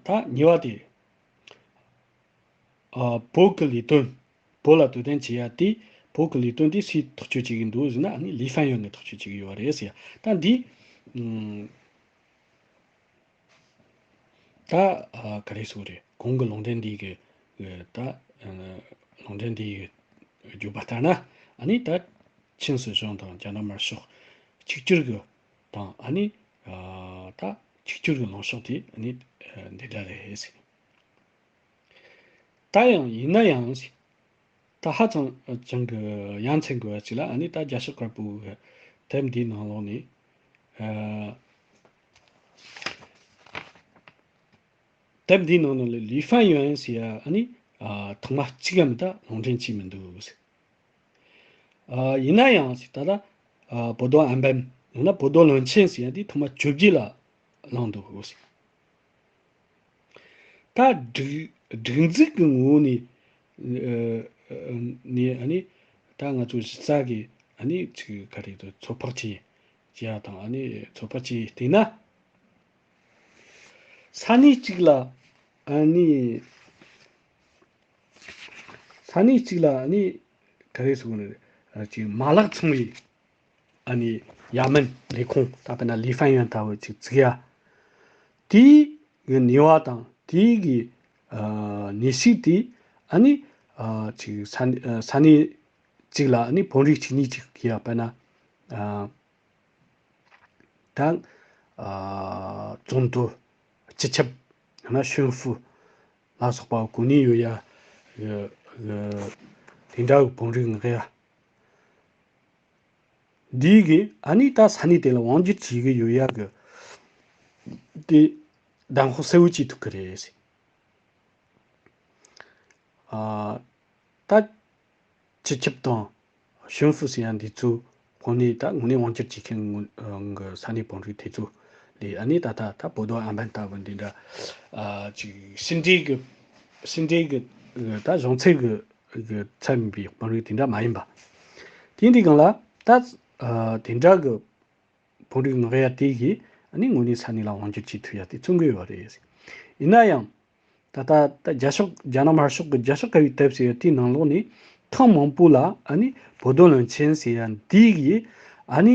ད་གཉིས་པ་དེ་ཨ་བོད་ཀྱི་ལས་དོན། བོད་ལ་དོ་དམ་བྱེད་ཡ་དེ་བོད་ཀྱི་ལས་དོན་དེ་སུས་ཐག་གཅོད་བྱེད་ཀྱི་འདུག་ཟེར་ན། ཨ་ནི་ལི་ཧྥན་ཡོན་གྱིས་ཐག་གཅོད་བྱེད་ཀྱི་ཡོད་རེད་ཟེར་ཡ། ད་འདི་ཨམ་ད་ཨ་ག་རེ་ཟེར་དགོས་རེད། གོང་གི་ལུང་འདྲེན་འདི་གི་ཨ་ད་ཨ་ལུང་འདྲེན་འདི་གི་བརྗོད་པ་ལྟར་ན། ཨ་ནི་ད་ཆིན་སྲིད་གཞུང་དང་རྒྱ་ནག་དམར་ཤོག་གཅིག་གྱུར་གྱི་དང་ཨ་ནི་ཨ་ད་ གཅིག་གྱུར་གྱི་ལངས་ཕྱོགས་དེ་ཨ་ནི་འདི་འདྲ་རེད་ཟེར། ད་ཡང་ཡིན་ན་ཡང་ཟེར། ད་ཧ་ཅང་ཅང་གི་ཡ་མཚན་དགོས་པ་ཅིག་ལ་ཨ་ནི་ད་རྒྱ་ཤོག་དཀར་པོ་གི་དེབ་འདིའི་ནང་ལོགས་ནས་ཨ། དེབ་འདིའི་ནང་ན་ལི་ཧྥན་ཡོན་ཟེར་ཡ་ཨ་ནི་ཨ་ཐེངས་མ་གཅིག་གམ་ད་ལུང་འདྲེན་བྱས་མི་འདུག་ཟེར། ཨ་ཡིན་ན་ཡང་ཟེར་ད་ལྟ་ཨ་博多安班ཡང་ན་博多冷泉ཟེར་ཡ་དེ་ཐེངས་མ་བཅོ་བརྒྱད་ལ་ལངས་འདུག་ཟེར། ད་སྒྲིག་སྒྲིག་འཛུགས་ཀྱི་ངོ་བོ་ནས་ཨ་ནི་ཨ་ནི་ད་ང་ཚོ་གཞི་རྩ་གི་ཨ་ནི་ཅིག་ག་རེ་ཚོད་དཔག་བྱས་བྱས་ཡ་དང་ཨ་ནི་ཚོད་དཔག་བྱས་བལྟས་ན། ས་གནས་གཅིག་ལ་ཨ་ནི་ས་གནས་གཅིག་ལ་ཨ་ནི་ག་རེ་ཟེར་དགོས་ནི་རེད། ཅིག་མ་ལག་ཚོང་བའི་ཨ་ནི་ཡ་མན་ལས་ཁུངས་ད་དཔེར་ན་ལི་ཧྥན་ཡོན་ལྟ་བུ་ཅིག་བཙུགས་ཡ། དེའི་གི་ནུས་པ་དང་དེའི་གི་ཨ་ནུས་ཤུགས་དེ་ཨ་ནི་ཨ་ཅིག་ས་ཨ་ས་གནས་གཅིག་ལ་ཨ་ནི་བོད་རིགས་གཅིག་གཉིས་ཅིག་གི་ཡ་དཔེར་ན་ཨ། ད་ཨ་总督སྤྱི་ཁྱབ་ཡང་ན་巡抚ལ་སོགས་པ་གོ་གནས་ཡོད་ཡ་གི་གི་དེ་འདྲ་གི་བོད་རིགས་ངག་ཡ་འདིའི་གི་ཨ་ནི་ད་ས་གནས་དེ་ལ་དབང་སྒྱུར་བྱེད་གི་ཡོད་ཡ་གི་དེ་གདམ་ག་གསལ་བོ་བྱེད་ཐུབ་གི་རེད། ཨ་ད་སྤྱི་ཁྱབ་དང་巡抚ཟེར་ཡ་འདི་ཚོ་དངོས་གནས་ད་དངོས་གནས་དབང་སྒྱུར་བྱེད་མཁན་ངོ་གི་ས་གནས་བོད་རིགས་དེ་ཚོ་ལས་ཨ་ནི་ད་ད་ད་博多安班ལྟ་བུ་འདི་འདྲ་ཨ་ཅིག་ཕྱི་འབྲེལ་གི་ཕྱི་འབྲེལ་གི་ད་གཞུང་ཚབ་གི་གི་ཚབ་ཡིན་པའི་བོད་རིགས་དེ་འདྲ་མ་ཡིན་པ། དེ་འདི་སྒང་ལ་ད་ཨ་དེ་འདྲ་གི་བོད་རིགས་ངག་ཡ་དེ་གིས་ཨ་ནི་དངོས་གནས་ས་གནས་ལ་དབང་སྒྱུར་བྱེད་ཐུབ་ཡ་དེ་བརྩོན་གི་ཡོད་རེད། ཡིན་ན་ཡང་ད་ལྟ་ད་རྒྱ་ཤོག་རྒྱ་ནག་དམར་ཤོག་གི་རྒྱ་ཤོག་དཀར་པོའི་དེབ་ཟེར་ཡ་དེའི་ནང་ལོགས་ནས་ཐེངས་མང་པོ་ལ་ཨ་ནི་博多冷泉ཟེར་ཡ་འདི་གིས་ཨ་ནི་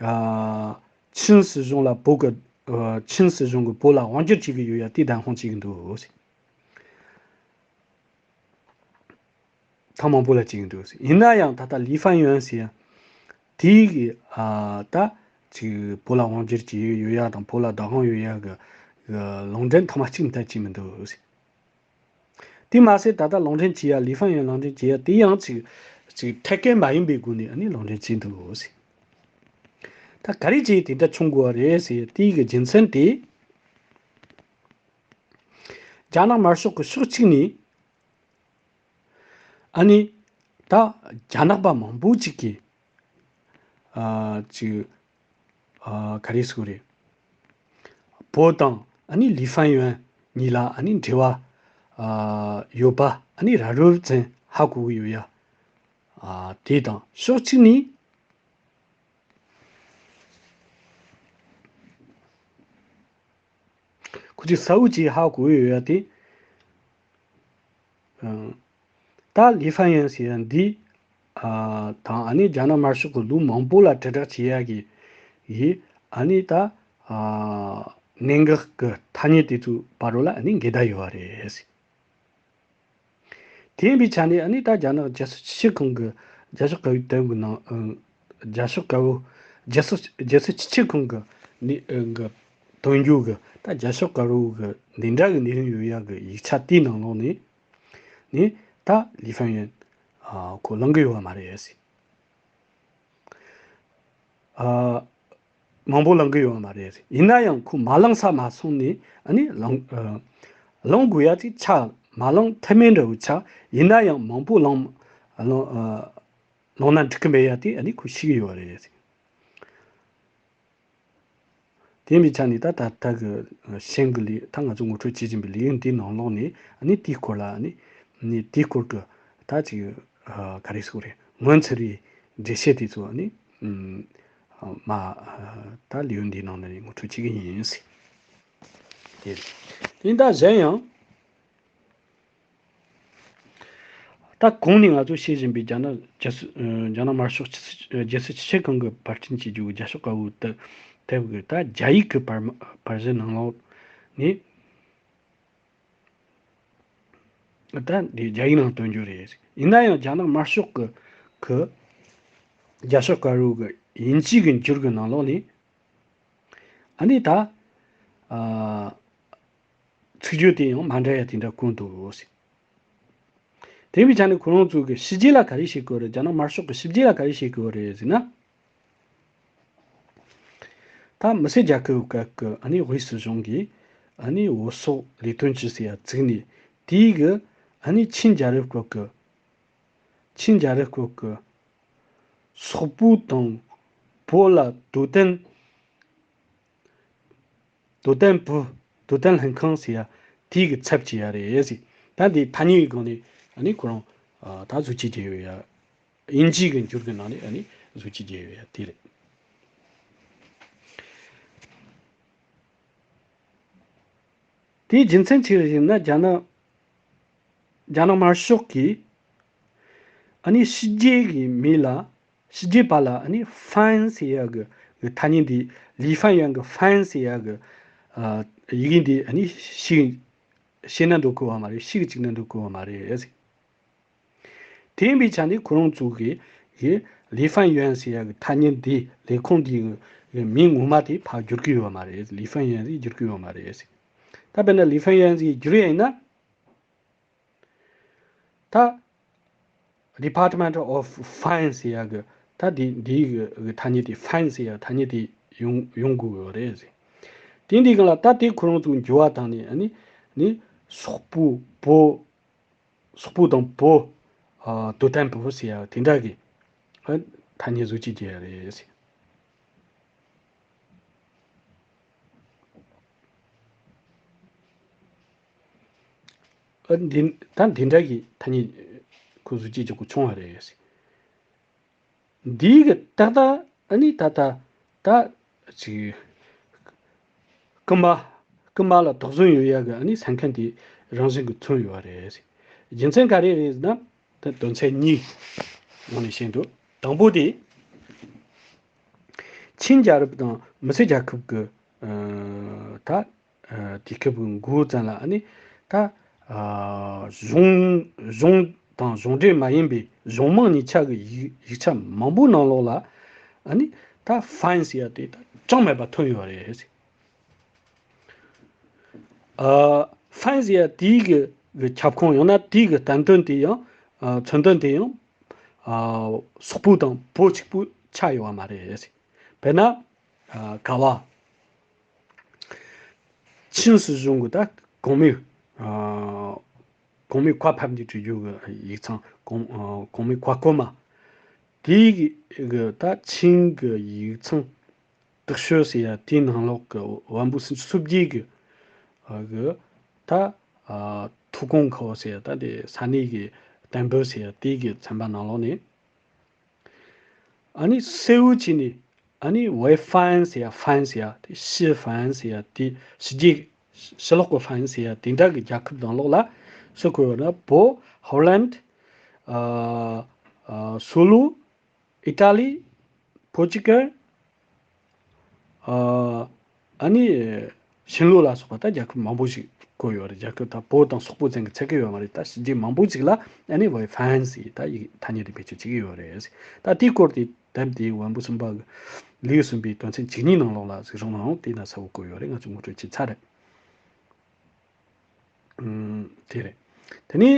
ཨ་ཆིན་སྲིད་གཞུང་ལ་བོད་གི་ཨ་ཆིན་སྲིད་གཞུང་གིས་བོད་ལ་དབང་སྒྱུར་བྱེད་ཀྱི་ཡོད་ཡ་དེ་གདམ་ག་བྱེད་ཀྱི་འདུག་ཐེངས་མང་པོ་ལ་བྱེད་ཀྱི་འདུག་ཡིན་ན་ཡང་ད་ལྟ་ལི་ཧྥན་ཡོན་ཟེར་ཡ་དེའི་གི་ཨ་ད་ཅིག་བོད་ལ་དབང་སྒྱུར་བྱེད་ཡོད་ཡ་དང་བོད་ལ་བདག་དབང་ཡོད་ཡ་གི་གི་ལུང་འདྲེན་ཐེངས་མ་གཅིག་མ་གཏོགས་བྱས་མི་འདུག་དེ་མ་ཟད་ད་ལྟ་ལུང་འདྲེན་བྱེད་ཡ་ལི་ཧྥན་ཡོན་ལུང་འདྲེན་བྱེད་ཡ་དེ་ཡང་ཅིག་ཅིག་ཐད་ཀའི་མ་ཡིན་པའི་སྒོ་ནས་ཨ་ནི་ལུང་འདྲེན་བྱས་འདུག་ད་ག་རེ་བྱས་དེ་འདྲ་བྱུང་དགོས་པ་རེད་ཟེར་དེའི་གི་རྒྱུ་མཚན་དེ། རྒྱ་ནག་དམར་ཤོག་གི་ཕྱོགས་གཅིག་ནས་ཨ་ནི་ད་རྒྱ་ནག་པ་མང་པོ་ཅིག་གིས་ཨ་ཅིག་ཨ་ག་རེ་ཟེར་དགོས་རེད། བོད་དང་ཨ་ནི་ལི་ཧྥན་ཡོན་གཉིས་ལ་ཨ་ནི་འབྲེལ་བ་ཨ་ཡོད་པ་ཨ་ནི་ར་རོབ་ཙམ་ཧ་གོ་གི་ཡོད་ཡ། ཨ་དེ་དང་ཕྱོགས་གཅིག་ནས། ཁོ་ཚོས་གསལ་བོ་བྱས་ཧ་གོ་ཡོད་ཡ་དེ། ཨ་ད་ལི་ཧྥན་ཡོན་ཟེར་ཡ་འདི་ཨ་དང་ཨ་ནི་རྒྱ་ནག་དམར་ཤོག་གི་ལུགས་མང་པོ་ལ་དྲིལ་བསྒྲགས་བྱེད་ཡ་གི་ཡིས་ཨ་ནི་ད་ཨ་གནད་འགག་གི་ཐ་སྙད་དེ་ཚོའི་བར་རོ་ལ་ཨ་ནི་འགལ་ཟླ་ཡོད་པ་རེད། དེ་ཡིན་པའི་ཆ་ནས་ཨ་ནི་ད་རྒྱ་ནག་རྒྱལ་སྲིད་སྤྱི་ཁྱབ་ཁང་གི་རྒྱ་ཤོག་དཀར་པོའི་དེབ་ཀྱི་ནང་ཨ་རྒྱ་ཤོག་དཀར་པོ་རྒྱལ་སྲིད་རྒྱལ་སྲིད་སྤྱི་ཁྱབ་ཁང་གི་ནི་ཨ་གི་དོན་བརྒྱུད་ཀྱི་ད་རྒྱ་ཤོག་དཀར་པོ་གི་འདི་འདྲ་གི་ནས་རིམ་ཡོད་ཡ་གི་ཡིག་ཆ་དེའི་ནང་ལོགས་ནས་ནི་ད་ལི་ཧྥན་ཡོན་ཨ་ཁོ་ལང་གི་ཡོད་པ་མ་རེད་ཟེར། ཨ་མང་པོ་ལང་གི་ཡོད་པ་མ་རེད། ཡིན་ན་ཡང་ཁོ་མ་ལང་ས་མ་སོང་ནས་ཨ་ནི་ལང་ཨ་ལང་དགོས་ཡ་ཅིག་ཆགས། མ་ལང་ཐབས་མེད་འདྲ་བོ་ཆགས། ཡིན་ན་ཡང་མང་པོ་ལང་ལང་ཨ་ལང་ན་འགྲིག་གི་མེད་ཡ་དེ་ཨ་ནི་ཁོ་ཤེས་ཀྱི་ཡོད་པ་རེད། དེ་ཡིན་པའི་ཆ་ནས་ད་ད་ལྟ་གི་ཤིང་གི་ལས་ད་ང་ཚོ་ངོ་སྤྲོད་བྱེད་བཞིན་པའི་ལས་ཡུན་དེའི་ནང་ལོགས་ནས་ཨ་ནི་དེའི་སྐོར་ལ་ཨ་ནི་ནི་དེའི་སྐོར་གྱི་ད་ཅིག་ཨ་ག་རེ་ཟེར་དགོས་རེད། ངོ་མཚར་བའི་འགྲེལ་བཤད་དེ་ཚོ་ཨ་ནི་ཨམ་མ་ཨ་ད་ལས་ཡུན་འདིའི་ནང་ནས་ངོ་སྤྲོད་བྱེད་ཀྱི་ཡིན་ཟེར། དེ་རེད། དེ་ད་གཞན་ཡང་། ད་གོང་ནས་ང་ཚོས་བཤད་བཞིན་པའི་རྒྱ་ནག་རྒྱལ་སྲིད་ཨ་རྒྱ་ནག་དམར་ཤོག་སྤྱི་སྲིད་རྒྱལ་སྲིད་སྤྱི་ཁྱབ་ཁང་གིས་པར་སྐྲུན་བྱེད་རྒྱུ་གི་རྒྱ་ཤོག་དཀར་པོ་དེ་དེབ་ཀྱི་ད་རྒྱ་ཡིག་གི་པར་པར་གཞི་ནང་ལོགས་ནས་ད་འདི་རྒྱ་ཡིག་ནང་བཏོན་རྒྱུ་རེད། ཡིན་ན་ཡང་རྒྱ་ནག་དམར་ཤོག་གི་གི་རྒྱ་ཤོག་དཀར་པོ་གི་དབྱིན་ཇིའི་གི་འགྱུར་གི་ནང་ལོགས་ནས། ཨ་ནི་ད། ཨ། ཨ། ཚིག་བརྗོད་དེ་ཡང་མ་འདྲ་ཡ་དེ་འདྲ་བཀོད་འདུག་ཟེར། དེ་བའི་ཆ་ནས་ཁོ་རང་ཚོ་གི་ཕྱི་རྒྱལ་ལ་ག་རེ་བཤད་གི་ཡོད་རེད། རྒྱ་ནག་དམར་ཤོག་གི་ཕྱི་རྒྱལ་ལ་ག་རེ་བཤད་གི་ཡོད་རེད་ཟེར་ན། ད་མི་སེར་རྒྱལ་ཁབ་ཀྱི་ཨ་ནི་དབུས་སྲིད་གཞུང་གིས་ཨ་ནི་བོད་སོག་ལས་དོན་ཅུ་ཟེར་ཡ་བཙུགས་ནས། དེའི་གི་ཨ་ནི་ཆིན་རྒྱལ་རབས་སྐབས་ཀྱི་ཆིན་རྒྱལ་རབས་སྐབས་ཀྱི་སོག་པོ་དང་བོད་ལ་དོ་དམ། དོ་དམ་པུའུ། དོ་དམ་ལྷན་ཁང་ཟེར་ཡ་དེའི་གི་ཚབ་བྱེད་ཡ་རེད་ཟེར། ད་འདི་ཐ་སྙད་ཀྱི་སྒང་ནས་ཨ་ནི་ཁོ་རང་ད་བཟོ་བཅོས་བྱས་ཡོད་ཡ། དབྱིན་ཇིའི་གི་འགྱུར་གི་ནང་ནས་ཨ་ནི་བཟོ་བཅོས་བྱས་ཡོད་ཡ་དེ་རེད། དེའི་རྒྱུ་མཚན་ཅི་རེད་ཟེར་ན། རྒྱ་ནག་རྒྱ་ནག་དམར་ཤོག་གིས་ཨ་ནི་ཕྱི་རྒྱལ་གྱི་མི་ལ། ཕྱི་རྒྱལ་པ་ལ་ཨ་ནི་ཧྥན་ཟེར་ཡ་གི་གི་ཐ་སྙད་འདི། ལི་ཧྥན་ཡོན་གི་ཧྥན་ཟེར་ཡ་གི་ཨ་ཡི་གེ་འདི་ཨ་ནི་ཤེས་ཤེས་ན་འགྲོ་གི་ཡོད་མ་རེད། ཤེས་གི་བཅུག་ན་འགྲོ་གི་ཡོད་མ་རེད། དེ་ཡིན་པའི་ཆ་ནས་ཁོ་རང་ཚོ་གི་གི་ལི་ཧྥན་ཡོན་ཟེར་ཡ་གི་ཐ་སྙད་འདི་ལས་ཁུངས་འདི་གི་མིང་ངོ་མ་དེ་ཕར་བསྒྱུར་གི་ཡོད་མ་རེད། ལི་ཧྥན་ཡོན་ཟེར་བསྒྱུར་གི་ཡོད་མ་རེད། ད་དཔེར་ན་ལི་ཧྥན་ཡོན་ཟེར་བསྒྱུར་ཡ་ཡིན་ན། ད་Department of Finance ཟེར་ཡ་གི་ད་འདི་འདིའི་གི་གི་ཐ་སྙད་དེ། ཧྥན་ཟེར་ཡ་ཐ་སྙད་དེ་ཡོང་ཡོང་དགོས་ཡོད་རེད་ཟེར། དེ་འདི་གི་ལ་ད་དེ་ཁོ་རང་ཚོ་འགྱུར་བ་བཏང་ནས། ཨ་ནི་ནི་སོག་པོ་བོད། སོག་པོ་དང་བོད། ཨ། དོ་དམ་པུའུ་ཟེར་ཡ་དེ་འདྲ་གི་ཨ་ཐ་སྙད་བཟོ་བཅོས་བྱས་ཡ་རེད་ཟེར། ཨ། འདི་ད་འདི་འདྲ་གི་ཐ་སྙད་ཁོ་བཟོ་བཅོས་བྱེད་དགོས་བྱུང་བ་རེད་ཟེར། འདིའི་གི་ཏག་ཏག་ཨ་ནི་ད་ད་ད་ཅིག་རྐུན་མ། རྐུན་མ་ལ་དོགས་ཟོན་ཡོད་ཡ་གི་ཨ་ནི་ས་མཁན་དེ་རང་བཞིན་གྱིས་མཚོན་ཡོད་རེད། རྒྱུ་མཚན་ག་རེ་རེད་ཟེར་ན། ད་དོན་ཚན་གཉིས་ངོས་ནས་བཤད་འདུག་དང་པོ་དེ། ཆིན་རྒྱལ་རབས་དང་མི་སེར་རྒྱལ་ཁབ་ཀྱི་ཨ་ད་ཨ་དུས་སྐབས་ཀྱི་འགོ་ཙམ་ལ་ཨ་ནི་ད་ཨ་གཞུང་གཞུང་དང་གཞུང་འབྲེལ་མ་ཡིན་པའི་གཞུང་མང་གཉིས་ཆ་གི་ཡིག་ཡིག་ཆ་མང་པོའི་ནང་ལོགས་ལ་ཨ་ནི་ད་ཧྥན་ཟེར་ཡ་དེ་ད་གྲངས་མེད་པ་ཐོན་ཡོད་རེད། ཨ་ཧྥན་ཟེར་ཡ་དེའི་གི་གི་ཁྱབ་ཁོངས། ཡང་ན་དེའི་གི་བསྟན་དོན་དེ་ཡང་ཨ་མཚོན་དོན་དེ་ཡང་ཨ་སོག་པོ་དང་བོད་གཅིག་པུ་ཆགས་ཡོད་པ་མ་རེད། དཔེར་ན་ཨ་ག་བ། ཆིན་སྲིད་གཞུང་གི་ད་གོང་མའི་ཨ་གོང་མའི་བཀའ་ཕབ་ནས་བྲིས་རྒྱུ་གི་ཡིག་ཚང་། གོང་ཨ་གོང་མའི་བཀའ་བཀོད་མ། དེའི་གི་ད་ཆིན་གི་ཡིག་ཚང་། དག་ཤོས་ཟེར་ཡ་དེའི་ནང་ལོགས་ཀྱི་བམ་པོ་སུམ་ཅུ་སོ་བརྒྱད་ཀྱི་ཨ་གི་ད་ཨ་ཐུའུ་ཀུང་ཁའོ་ཟེར་ཡ། ད་དེ་ས་གནས་ཀྱི་བསྟན་འབུལ་ཟེར་ཡ་དེའི་གི་ཚན་པ་ནང་ལོགས་ནས། ཨ་ནི་གསལ་བོ་བྱས་ནས་ཨ་ནི་ཝེ་ཧྥན་ཟེར་ཡ། ཧྥན་ཟེར་ཡ་དེ། ཕྱི་ཧྥན་ཟེར་ཡ་དེ། ཕྱི་རྒྱལ་ཕྱི་ལོགས་ཀྱི་ཧྥན་ཟེར་ཡ་དེ་འདྲ་གི་རྒྱལ་ཁབ་ནང་ལོགས་ལ་སུ་བཀོད་ཡོད་ན། བོད། ཧོ་ལན། ཨ་ཨ་སུ་ལུ། ཨི་ཏཱ་ལི། པོར་ཅུ་གལ། ཨ་ཨ་ནི་ཤིན་ལུག་ལ་སོགས་པ་ད་རྒྱལ་ཁབ་མང་པོ་ཞིག་བཀོད་ཡོད་རེད། རྒྱལ་ཁབ་ད་བོད་དང་སོག་པོ་ཙམ་གྱི་ཚད་ཀྱི་ཡོད་མ་རེད། ད་ཕྱི་རྒྱལ་མང་པོ་ཞིག་ལ་ཨ་ནི་ཝེ་ཧྥན་ཟེར་ད་ཡིག་ཐ་སྙད་དེ་བེད་སྤྱོད་བྱེད་ཀྱི་ཡོད་རེད། ད་དེའི་སྐོར་དེ་དེབ་དེའི་བམ་པོ་གསུམ་པ་གི་ལེའུ་གསུམ་པའི་དོན་ཚན་བཅུ་གཉིས་ནང་ལོགས་ལ་གཟིགས་རོགས་གནང་། དེ་ན་གསལ་བོ་བཀོད་ཡོད་རེད། ང་ཚོ་ངོ་སྤྲོད་བྱས་ཚར་རེད། ཨུམ། དེ་རེད། དེ་ནས་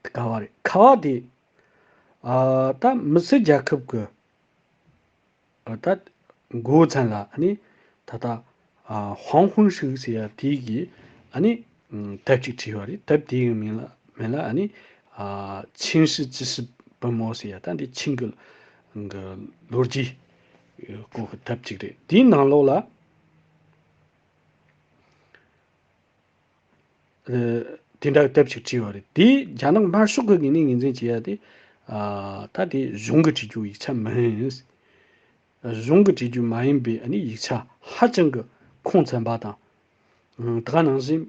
ག་བ་རེད། ཁ་བ་དེ། ཨ་ད་མི་སེར་རྒྱལ་ཁབ་ཀྱི་ཨ་ད་འགོ་ཚན་ལ་ཨ་ནི་ད་ལྟ་ཨ་ཧོང་ཧུན་ཧྲིག་ཟེར་ཡ་དེ་གི་ཨ་ནི་ཨུམ་དེབ་ཅིག་བྲིས་ཡོད་རེད། དེབ་དེའི་མིང་ལ་མིང་ལ་ཨ་ནི་ཨ་ཆིན་ཧྲི་ཅི་ཧྲི་པུ་མོ་ཟེར་ཡ། ད་འདི་ཆིན་གི་གི་ལོ་རྒྱུས་སྐོར་གྱི་དེབ་ཅིག་རེད། དེའི་ནང་ལོགས་ལ། ཨ་དེ་འདྲ་དེབ་ཅིག་བྲིས་ཡོད་རེད། དེ་རྒྱ་ནག་དམར་ཤོག་གི་ངོས་ནས་ངོས་འཛིན་བྱེད་ཡ་དེ། ཨ་ད་དེ་གཞུང་གིས་བྲིས་རྒྱུ་ཡིག་ཆ་མིན། གཞུང་གིས་བྲིས་རྒྱུ་མ་ཡིན་པའི་ཨ་ནི་ཡིག་ཆ་ཧ་ཅང་གི་ཁུངས་བཙན་པ་དང་། ཨ་ད་ག་ནང་བཞིན་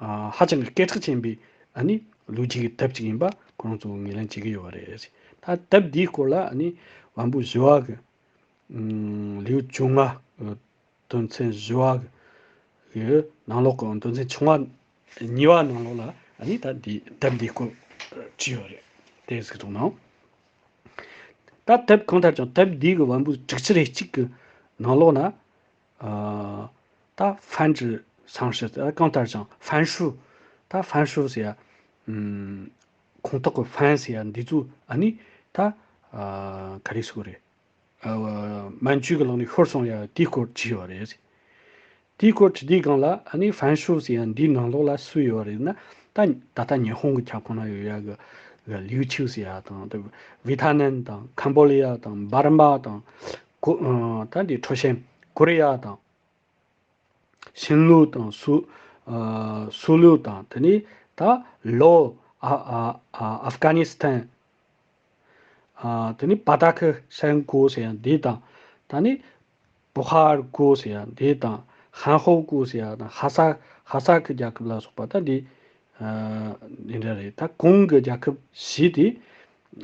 ཨ་ཧ་ཅང་གི་སྐད་གྲགས་ཅན་པའི་ཨ་ནི་ལོ་རྒྱུས་ཀྱི་དེབ་ཅིག་ཡིན་པ་ཁོ་རང་ཚོ་ངོས་ལེན་བྱེད་ཀྱི་ཡོད་རེད། ད་དེབ་འདིའི་སྐོར་ལ་ཨ་ནི་བམ་པོ་བཞི་པ་གི་ཨུམ་ལེའུ་བཅོ་ལྔ་གི་དོན་ཚན་བཞི་པ་གི་ནང་ལོགས་ཀྱི་དོན་ཚན་ཆུང་བ་གཉིས་པ་ནང་ལོགས་ལ་ཨ་ནི་ད་འདི་དེབ་འདིའི་སྐོར་བྲིས་ཡོད་རེད། དེ་གཟིགས་རོགས་གནང་། ད་དེབ་གང་ལྟར་ཀྱང་དེབ་འདི་གི་བམ་པོ་དྲུག་ཅུ་རེ་གཅིག་གི་ནང་ལོགས་ན། ཨ་ད་ཧྥན་གྱི་ སང་ཧྲི་ད་གང་ལྟར་ཀྱང་ཧྥན་ཧྲུའུ། ད་ཧྥན་ཧྲུའུ་ཟེར་ཡ། ཨམ། ཁོངས་གཏོགས་ཀྱི་ཧྥན་ཟེར་ཡ་འདི་ཚོ་ཨ་ནི་ད་ཨ་ག་རེ་ཟེར་དགོས་རེད། ཨ། མན་ཇུ་གི་ལག་ནས་ཤོར་སོང་ཡ་དེའི་སྐོར་བྲིས་ཡོད་རེད། དེའི་སྐོར་བྲིས་དུས་སྒང་ལ་ཨ་ནི་ཧྥན་ཧྲུའུ་ཟེར་ཡ་འདིའི་ནང་ལོགས་ལ་སུ་ཡོད་རེད་ན། ད་ད་ལྟ་ཉི་ཧོང་གི་ཁྱབ་ཁོངས་ན་ཡོད་ཡ་གི་གི་ལིའུ་ཆིའུ་ཟེར་ཡ་དང་། དེ་ཝི་ཐ་ནན་དང་། ཁམ་བྷོ་ལི་ཡ་དང་། འབར་མ་དང་། ཀོ་ཨ་ད་འདི་ཁྲོ་ཤན་ཀོ་རི་ཡ་དང་། ཤིན་ལུའུ་དང་། སུ་ཨ་སུ་ལུའུ་དང་། དེ་ནས་ད་ལའོ། ཨ་ཨ་ཨ་ཨབ་གྷ་ནི་སི་ཐན། ཨ་དེ་ནས་པ་ཏཱ་ཁི་སན་ཀོ་ཟེར་ཡ་འདི་དང་། ད་ནི་བུ་ཧར་ཀོ་ཟེར་ཡ་འདི་དང་། ཧན་ཧོ་ཀོ་ཟེར་ཡ་དང་། ཧ་ས་ཧ་ས་ཁི་རྒྱལ་ཁབ་ལ་སོགས་པ་ད་འདི་ཨ་འདི་འདྲ་རེད། ད་གོང་གི་རྒྱལ་ཁབ་བཞི་དེ་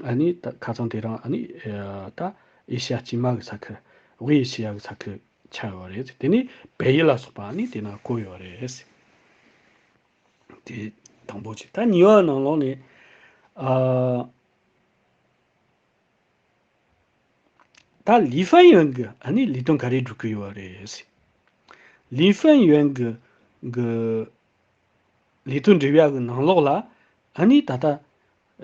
ཨ་ནི་ད་ཁ་སང་དེ་རིང་ཨ་ནི་ཨ་ད་ཨེ་ཤི་ཡ་དཀྱིལ་མ་གི་ས་ཁུལ། དབུས་ཨེ་ཤི་ཡ་གི་ས་ཁུལ་ཆགས་ཡོད་རེད། དེ་ནས་བལ་ཡུལ་ལ་སོགས་པ་ཨ་ནི་དེ་ན་བཀོད་ཡོད་རེད། དེ་དང་པོ་གཅིག་ད་གཉིས་པ་ནང་ལོགས་ནས་ཨ་ད་ལི་ཧྥན་ཡོན་གྱི་ཨ་ནི་ལས་དོན་ག་རེ་སྒྲུབ་ཀྱི་ཡོད་རེད། ལི་ཧྥན་ཡོན་གྱི་གི་ལས་དོན་སྒྲུབ་ཡ་གི་ནང་ལོགས་ལ་ཨ་ནི་ད་ལྟ་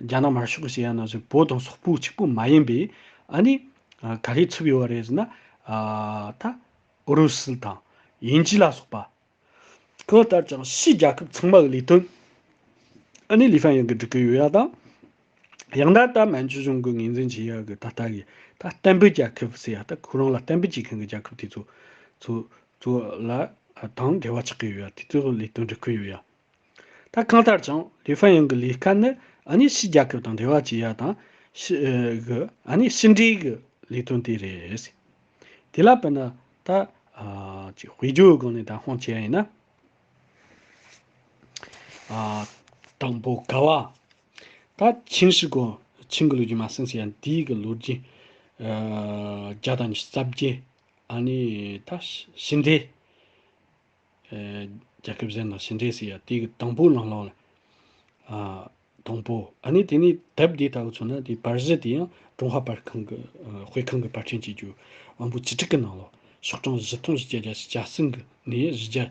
རྒྱ་ནག་དམར་ཤོག་གི་བཤད་ཡ་ནང་བཞིན་བོད་དང་སོག་པོ་གཅིག་པུ་མ་ཡིན་པའི་ཨ་ནི་ཨ་ག་རེ་ཚུད་ཡོད་རེད་ཟེར་ན། ཨ་ད་ཨུ་རུ་སུ་དང་དབྱིན་ཇི་ལ་སོགས་པ། གང་ལྟར་ཀྱང་ཕྱིའི་རྒྱལ་ཁབ་ཚང་མ་གི་ལས་དོན་ཨ་ནི་ལི་ཧྥན་ཡོན་གྱིས་སྒྲུབ་ཀྱི་ཡོད་ཡ་དང་། ཡང་ན་ད་མན་ཇུ་གཞུང་གི་ངོས་འཛིན་བྱེད་ཡ་གི་ད་ལྟ་གི་ད་གཏན་པོའི་རྒྱལ་ཁབ་ཟེར་ཡ། ད་ཁོ་རང་ལ་གཏན་པོ་བྱེད་མཁན་གྱི་རྒྱལ་ཁབ་དེ་ཚོ་ཚོ་ཚོ་ལ་དང་འབྲེལ་བ་ཆགས་ཀྱི་ཡོད་ཡ། དེ་ཚོ་ལས་དོན་སྒྲུབ་ཀྱི་ཡོད་ཡ། ད་གང་ལྟར་ཀྱང་ལི་ཧྥན་ཡོན་གྱི་ལས་ཀ་ནི་ཨ་ནི་ཕྱི་རྒྱལ་ཁབ་དང་འབྲེལ་བ་བྱེད་ཡ་དང་། ཕྱི་ཨ་གི་ཨ་ནི་ཕྱི་འབྲེལ་གྱི་ལས་དོན་དེ་རེད། དེ་ལ་དཔེར་ན་ད་ཨ་ཅིག་དཔེ་བརྗོད་སྒང་ནས་ད་སྔོན་བྱས་ཡིན་ན། ཨ་དང་པོ་ག་བ། ད་ཆིན་ཧྲི་གོ་ཆིན་གྱི་ལོ་རྒྱུས་མ་ཟིན་ཟེར་ཡ་འདིའི་གི་ལོ་རྒྱུས་ཨ་བརྒྱ་དང་ཉི་ཤུ་རྩ་བརྒྱད། ཨ་ནི་ད་ཕྱི་འབྲེལ། ཨ་རྒྱལ་ཁབ་གཞན་དང་ཕྱི་འབྲེལ་ཟེར་ཡ་དེ་གི་དང་པོ་ནང་ལོགས་ལ། ཨ་དང་པོ་ཨ་ནི་དེ་ནས་དེབ་འདི་ལྟ་བུ་མཚོན་ན། དེ་པར་གཞི་དེ་ཡང་ཀྲུང་ཧྭ་པར་ཁང་གི་ཨ་དཔེ་ཁང་གི་པར་སྐྲུན་བྱེད་རྒྱུ་དབང་པོ་བཅུ་དྲུག་གི་ནང་ལོགས་ཤོག་གྲངས་བཞི་སྟོང་བཞི་བརྒྱ་བརྒྱད་ཅུ་གྱ་གསུམ་གི་ནས་བཞི་བརྒྱ་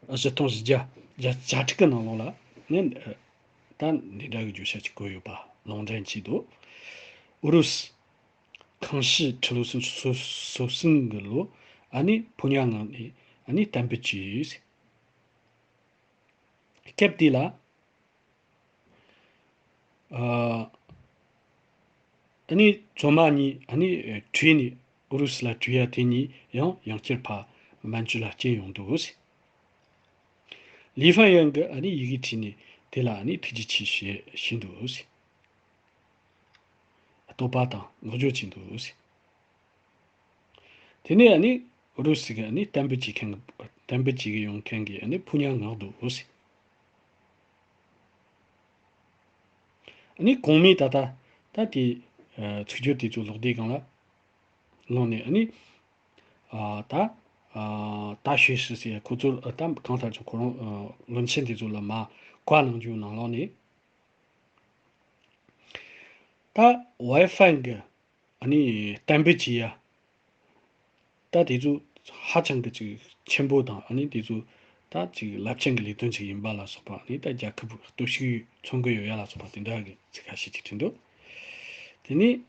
བཞི་སྟོང་བཞི་བརྒྱ་བརྒྱད་ཅུ་གྱ་དྲུག་གི་ནང་ལོགས་ལ་ནི་ཨ་ད་འདི་འདྲ་གི་བརྗོད་བྱ་ཅིག་བཀོད་ཡོད་པ་ལུང་འདྲེན་བྱས་འདུག་ཨུ་རུ་སུ། ཁང་ཧྲི་ཁྲི་ལོ་སུམ་ཅུ་སོ་གསུམ་གི་ལོ་ཨ་ནི་ཕོ་ཉ་ངང་ནས་ཨ་ནི་གཏན་འབེབས་བྱས། སྐབས་དེ་ལ་ཨ་ནི་བཙོན་མ་གཉིས་ཨ་ནི་བྲོས་ནས་ཨུ་རུ་སུ་ལ་བྲོས་ཡ་དེ་གཉིས་ཡང་ཡང་བསྐྱར་ཕར་མན་ཇུ་ལ་སྐྱེལ་ཡོང་འདུག་ལི་ཧྥན་ཡོན་གྱིས་ཨ་ནི་ཡི་གེ་བྲིས་ནས་དེ་ལ་ཨ་ནི་ཐུགས་རྗེ་ཆེ་ཞུ་ཞུས་འདུག་བསྟོད་པ་དང་བསྔགས་བརྗོད་བྱས་འདུག་དེ་ནས་ཨ་ནི་ཨུ་རུ་སུ་གི་ཨ་ནི་གཏན་འབེབས་བྱེད་མཁན་གཏན་འབེབས་བྱེད་ཀྱི་ཡོང་མཁན་གྱི་ཨ་ནི་ཕོ་ཉ་ངག་འདུག་ཨ་ནི་གོང་མའི་ད་ལྟ་ད་དེ་ཚིག་སྦྱོར་དེ་ཚོ་ཀློག་དུས་སྒང་ལ་ལོང་ནས་ཨ་ནི་ཨ་ད་ཨ་ད་ཞོས་ཤི་ཟེར་ཁོ་ཚོར་ཨ་ད་གང་ལྟར་ཀྱང་ཁོ་རང་ཨ་བློན་ཆེན་དེ་ཚོ་ལ་མར་བཀའ་གནང་རྒྱུ་ནང་ལོགས་ནས། ད་ཝའེ་ཧྥན་གྱི་ཨ་ནི་གཏན་འབེབས་བྱེད་ཡ། ད་དེ་ཚོ་ཧ་ཅང་གི་ཅིག་ཆེན་པོ་དང་། ཨ་ནི་དེ་ཚོ་ད་ཅིག་རླབས་ཆེན་གྱི་ལས་དོན་ཅིག་ཡིན་པ་ལ་སོགས་པ། ཨ་ནི་ད་རྒྱལ་ཁབ་སྟོབས་ཤུགས་མཚོན་གྱི་ཡོད་ཡ་ལ་སོགས་པ་དེ་འདྲ་གི་ཚིག་ཁ་ཤས་ཅིག་བྲིས་འདུག་དེ་ནས་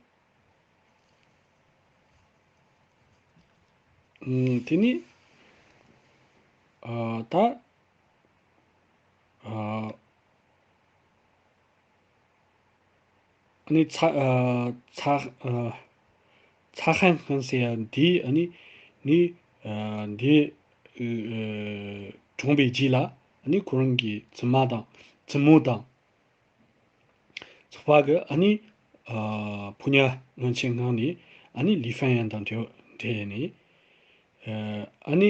ཨ་དེ་ནས་ཨ་ད་ཨ་ནི་ཚ་ཨ་ཚ་ཨ་ཚ་ཧན་ཧན་ཟེར་ཡ་འདི་ཨ་ནི་ནི་ཨ་འདི་ཨ་གྲོངས་པའི་རྗེས་ལ་ཨ་ནི་ཁོ་རང་གི་བཙུན་མ་དང་བཙུན་མོ་དང་ཚོགས་པ་གི་ཨ་ནི་ཨ་ཕོ་ཉ་བློན་ཆེན་ངག་ནས་ཨ་ནི་ལི་ཧྥན་ཡོན་དང་འབྲེལ་འབྲེལ་ནས་ཨ་ཨ་ནི་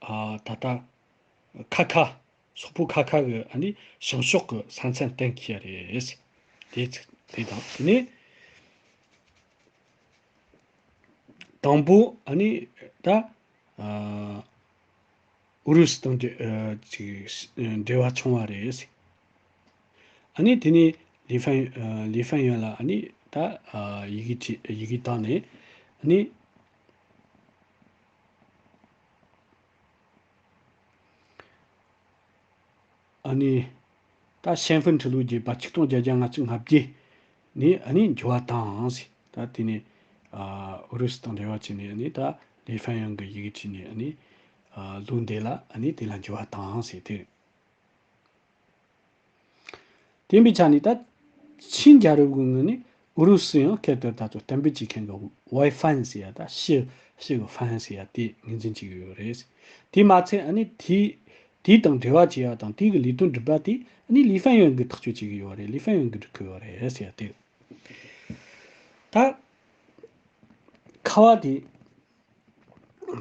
ཨ་ད་ལྟ་ཁ་ཁ། སོག་པོ་ཁ་ཁ་གི་ཨ་ནི་བྱང་ཕྱོགས་ཀྱི་ས་མཚམས་གཏན་འཁེལ་ཡ་རེད། དེ་ཚིག་དེ་དང་། དེ་ནས་དང་པོ་ཨ་ནི་ད་ཨ་ཨུ་རུ་སུ་དང་འབྲེ་ཨ་ཅིག་འབྲེལ་བ་བྱུང་བ་རེད། ཨ་ནི་དེ་ནས་ལི་ཧྥན་ཨ་ལི་ཧྥན་ཡོན་ལ་ཨ་ནི་ད་ཨ་ཡི་གེ་བྲིས་ཡི་གེ་བཏང་ནས་ཨ་ནི། ཨ་ནི་ད་ཤན་ཧྥུན་ཁྲི་ལོ་བརྒྱད་པ་ཆིག་སྟོང་བརྒྱད་བརྒྱ་ལྔ་བཅུ་ང་བརྒྱད་ནས་ཨ་ནི་འགྱུར་བ་བཏང་ཟེར། ད་དེ་ནས་ཨ་ཨུ་རུ་སུ་དང་འབྲེལ་བ་བྱས་ནས་ཨ་ནི་ད་ལི་ཧྥན་ཡོན་གྱི་ཡི་གེ་བྲིས་ནས་ཨ་ནི་ཨ་ལོ་འདི་ལ་ཨ་ནི་དེ་ལ་འགྱུར་བ་བཏང་ཟེར་དེ། དེ་འབའི་ཆ་ནས་ད་ཆིན་རྒྱལ་རབས་ཀྱི་ངོས་ནས་ཨུ་རུ་སུ་ཡང་སྐད་དོད་ད་ཚོ་གཏན་འབེབས་བྱེད་མཁན་གྱི་ཝའི་ཧྥན་ཟེར་ཡ་ད་ཕྱི་ཕྱི་གི་ཧྥན་ཟེར་ཡ་དེ་ངོས་འཛིན་བྱེད་ཀྱི་ཡོད་རེད། དེ་མ་ཚད་ཨ་ནི་དེ་དེ་དང་འབྲེལ་བ་བྱེད་ཡ་དང་དེ་གི་ལས་དོན་སྒྲུབ་པ་དེ་ཨ་ནི་ལི་ཧྥན་ཡོན་གྱིས་ཐག་གཅོད་བྱེད་ཀྱི་ཡོད་རེད། ལི་ཧྥན་ཡོན་གྱིས་སྒྲུབ་ཀྱི་ཡོད་རེད་ཟེར་ཡ་དེ། ད་ཁ་བ་དེ།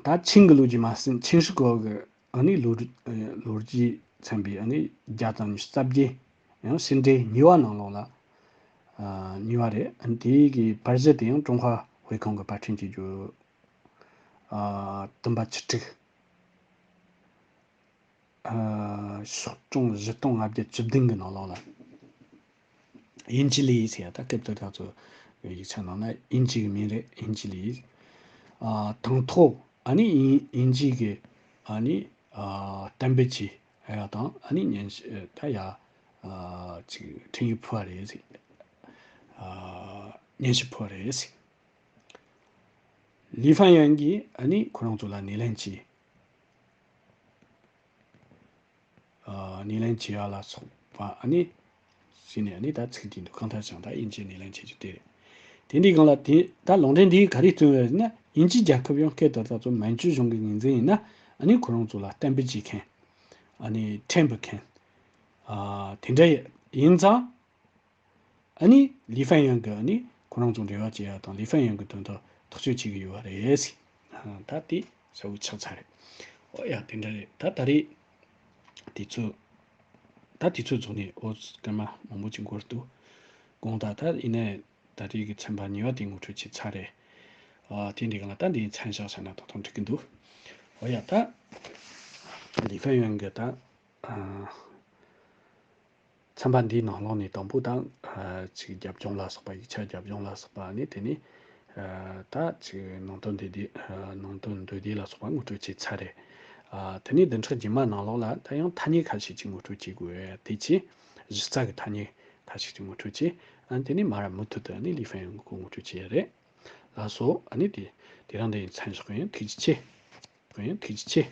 ད་ཆིང་གི་ལོ་རྒྱུས་མ་ཟིན་ཆིང་ཧྲི་ཀོ་གི་ཨ་ནི་ལོ་རྒྱུས་ལོ་རྒྱུས་ཚན་པའི་ཨ་ནི་བརྒྱ་དང་ཉི་ཤུ་རྩ་བརྒྱད་ཡང་ཕྱི་འབྲེལ་གཉིས་པ་ནང་ལོགས་ལ་ཨ་གཉིས་པ་རེད། ཨ་ནི་དེའི་གི་པར་གཞི་དེ་ཡང་ཀྲུང་ཧྭ་དབུས་ཁམས་ཀྱི་པར་སྐྲུན་བྱེད་རྒྱུ་ཨ་བདུན་པ་བཅུ་དྲུག་ཨ་ཤོག་གྲངས་བཞི་སྟོང་ལྔ་བརྒྱ་བཅུ་བདུན་གི་ནང་ལོགས་ལ། དབྱིན་ཇི་ལི་ཟེར་ཡ་ད་སྐབས་དེ་དག་ཚོ་ཡིག་ཆ་ནང་ན་དབྱིན་ཇི་གི་མིང་རེད། དབྱིན་ཇི་ལི། ཨ་དང་ཐོག་ཨ་ནི་དབྱིན་དབྱིན་ཇི་གི་ཨ་ནི་ཨ་གཏན་འབེབས་ཀྱི་ཡ་དང་ཨ་ནི་སྙན་ཞུ་ད་ཡ་ཨ་ཅིག་འཕྲིན་ཡིག་ཕུལ་བ་རེད་ཟེར། ཨ་སྙན་ཞུ་ཕུལ་བ་རེད་ཟེར། ལི་ཧྥན་ཡོན་གྱིས་ཨ་ནི་ཁོ་རང་ཚོ་ལ་སྣེ་ལེན་བྱས། ཨ་སྣེ་ལེན་བྱེད་ཡ་ལ་སོགས་པ་ཨ་ནི་ཟེར་ནས་ཨ་ནི་ད་ཚིག་དེ་འདུག་གང་ལྟར་ཀྱང་ད་དབྱིན་ཇིའི་སྣེ་ལེན་བྱེད་རྒྱུ་དེ་རེད། དེ་འདྲའི་སྒང་ལ་དེ་ད་ལུང་འདྲེན་འདིའི་ག་རེ་བསྟན་ཡོད་ཟེར་ན། དབྱིན་ཇིའི་རྒྱལ་ཁབ་ཡང་སྐད་དོད་ད་ཚོ་མན་ཇུ་གཞུང་གི་ངོས་འཛིན་ཡིན་ན་ཨ་ནི་ཁོ་རང་ཚོ་ལ་གཏན་འབེབས་བྱེད་མཁན་ཨ་ནི་ཁྲིམས་འབུལ་མཁན་ཨ་དེ་འདྲ་ཡིན་ཙང་། ཨ་ནི་ལི་ཧྥན་ཡོན་གྱིས་ཨ་ནི་ཁོ་རང་ཚོ་འབྲེལ་བ་བྱེད་ཡ་དང་ལི་ཧྥན་ཡོན་གྱི་དོན་དག་ཐག་གཅོད་བྱེད་ཀྱི་ཡོད་པ་རེད་ཟེར། ཨ་ད་དེ་གསལ་པོ་ཆགས་ཚར་རེད། ཨོ་ཡ་དེ་འདྲ་རེད། ད་ད་རེས་དུས་ཚོད་ད་དུས་ཚོད་རྫོགས་ནས་ཨོ་སྐར་མ་མང་པོ་ཅིག་འགོར་འདུག་དགོངས་དག་ད་ཡིན་ནའི་ད་རེས་ཀྱི་ཚན་པ་གཉིས་པ་དེ་ངོ་སྤྲོད་བྱས་ཚར་རེད། ཨ་དེ་འདྲའི་སྒང་ལ་ད་འདི་མཚན་བཞག་བྱས་ན་ད་དུང་འགྲིག་གི་འདུག་ཨོ་ཡ་ད་ལི་ཧྥན་ཡོན་གྱི་ད་ཨ། ཚན་པ་འདིའི་ནང་ལོགས་ནས་དང་པོ་དང་ཨ་ཅིག་རྒྱབ་ལྗོངས་ལ་སོགས་པ་ཡིག་ཆ་རྒྱབ་ལྗོངས་ལ་སོགས་པ་ནི་དེ་ནས་ཨ་ད་ཅིག་ནང་དོན་འདི་འདི་ཨ་ནང་དོན་འདི་འདི་ལ་སོགས་པ་ངོ་སྤྲོད་བྱས་ཚར་རེད། ཨ་དེ་ནས་བདུན་ཕྲག་རྗེས་མ་ནང་ལོགས་ལ་ད་ཡང་ཐ་སྙད་ཁ་ཤས་ཅིག་ངོ་སྤྲོད་བྱེད་དགོས། དེ་ཆེད་གཞི་རྩ་གི་ཐ་སྙད་ཁ་ཤས་ཅིག་ངོ་སྤྲོད་བྱས། ཨ་དེ་ནས་མ་ར་མུ་མཐུད་དུ་ཨ་ནི་ལི་ཧྥན་ཡོན་གྱི་སྐོར་ངོ་སྤྲོད་བྱས་ཡ་རེད། ལགས་སོ། ཨ་ནི་དེ་དེ་རིང་འདི་ཡིན་མཚན་བཞག་གི་ཡིན། ཐུགས་རྗེ་ཆེ། ཐུགས་རྗེ་ཆེ།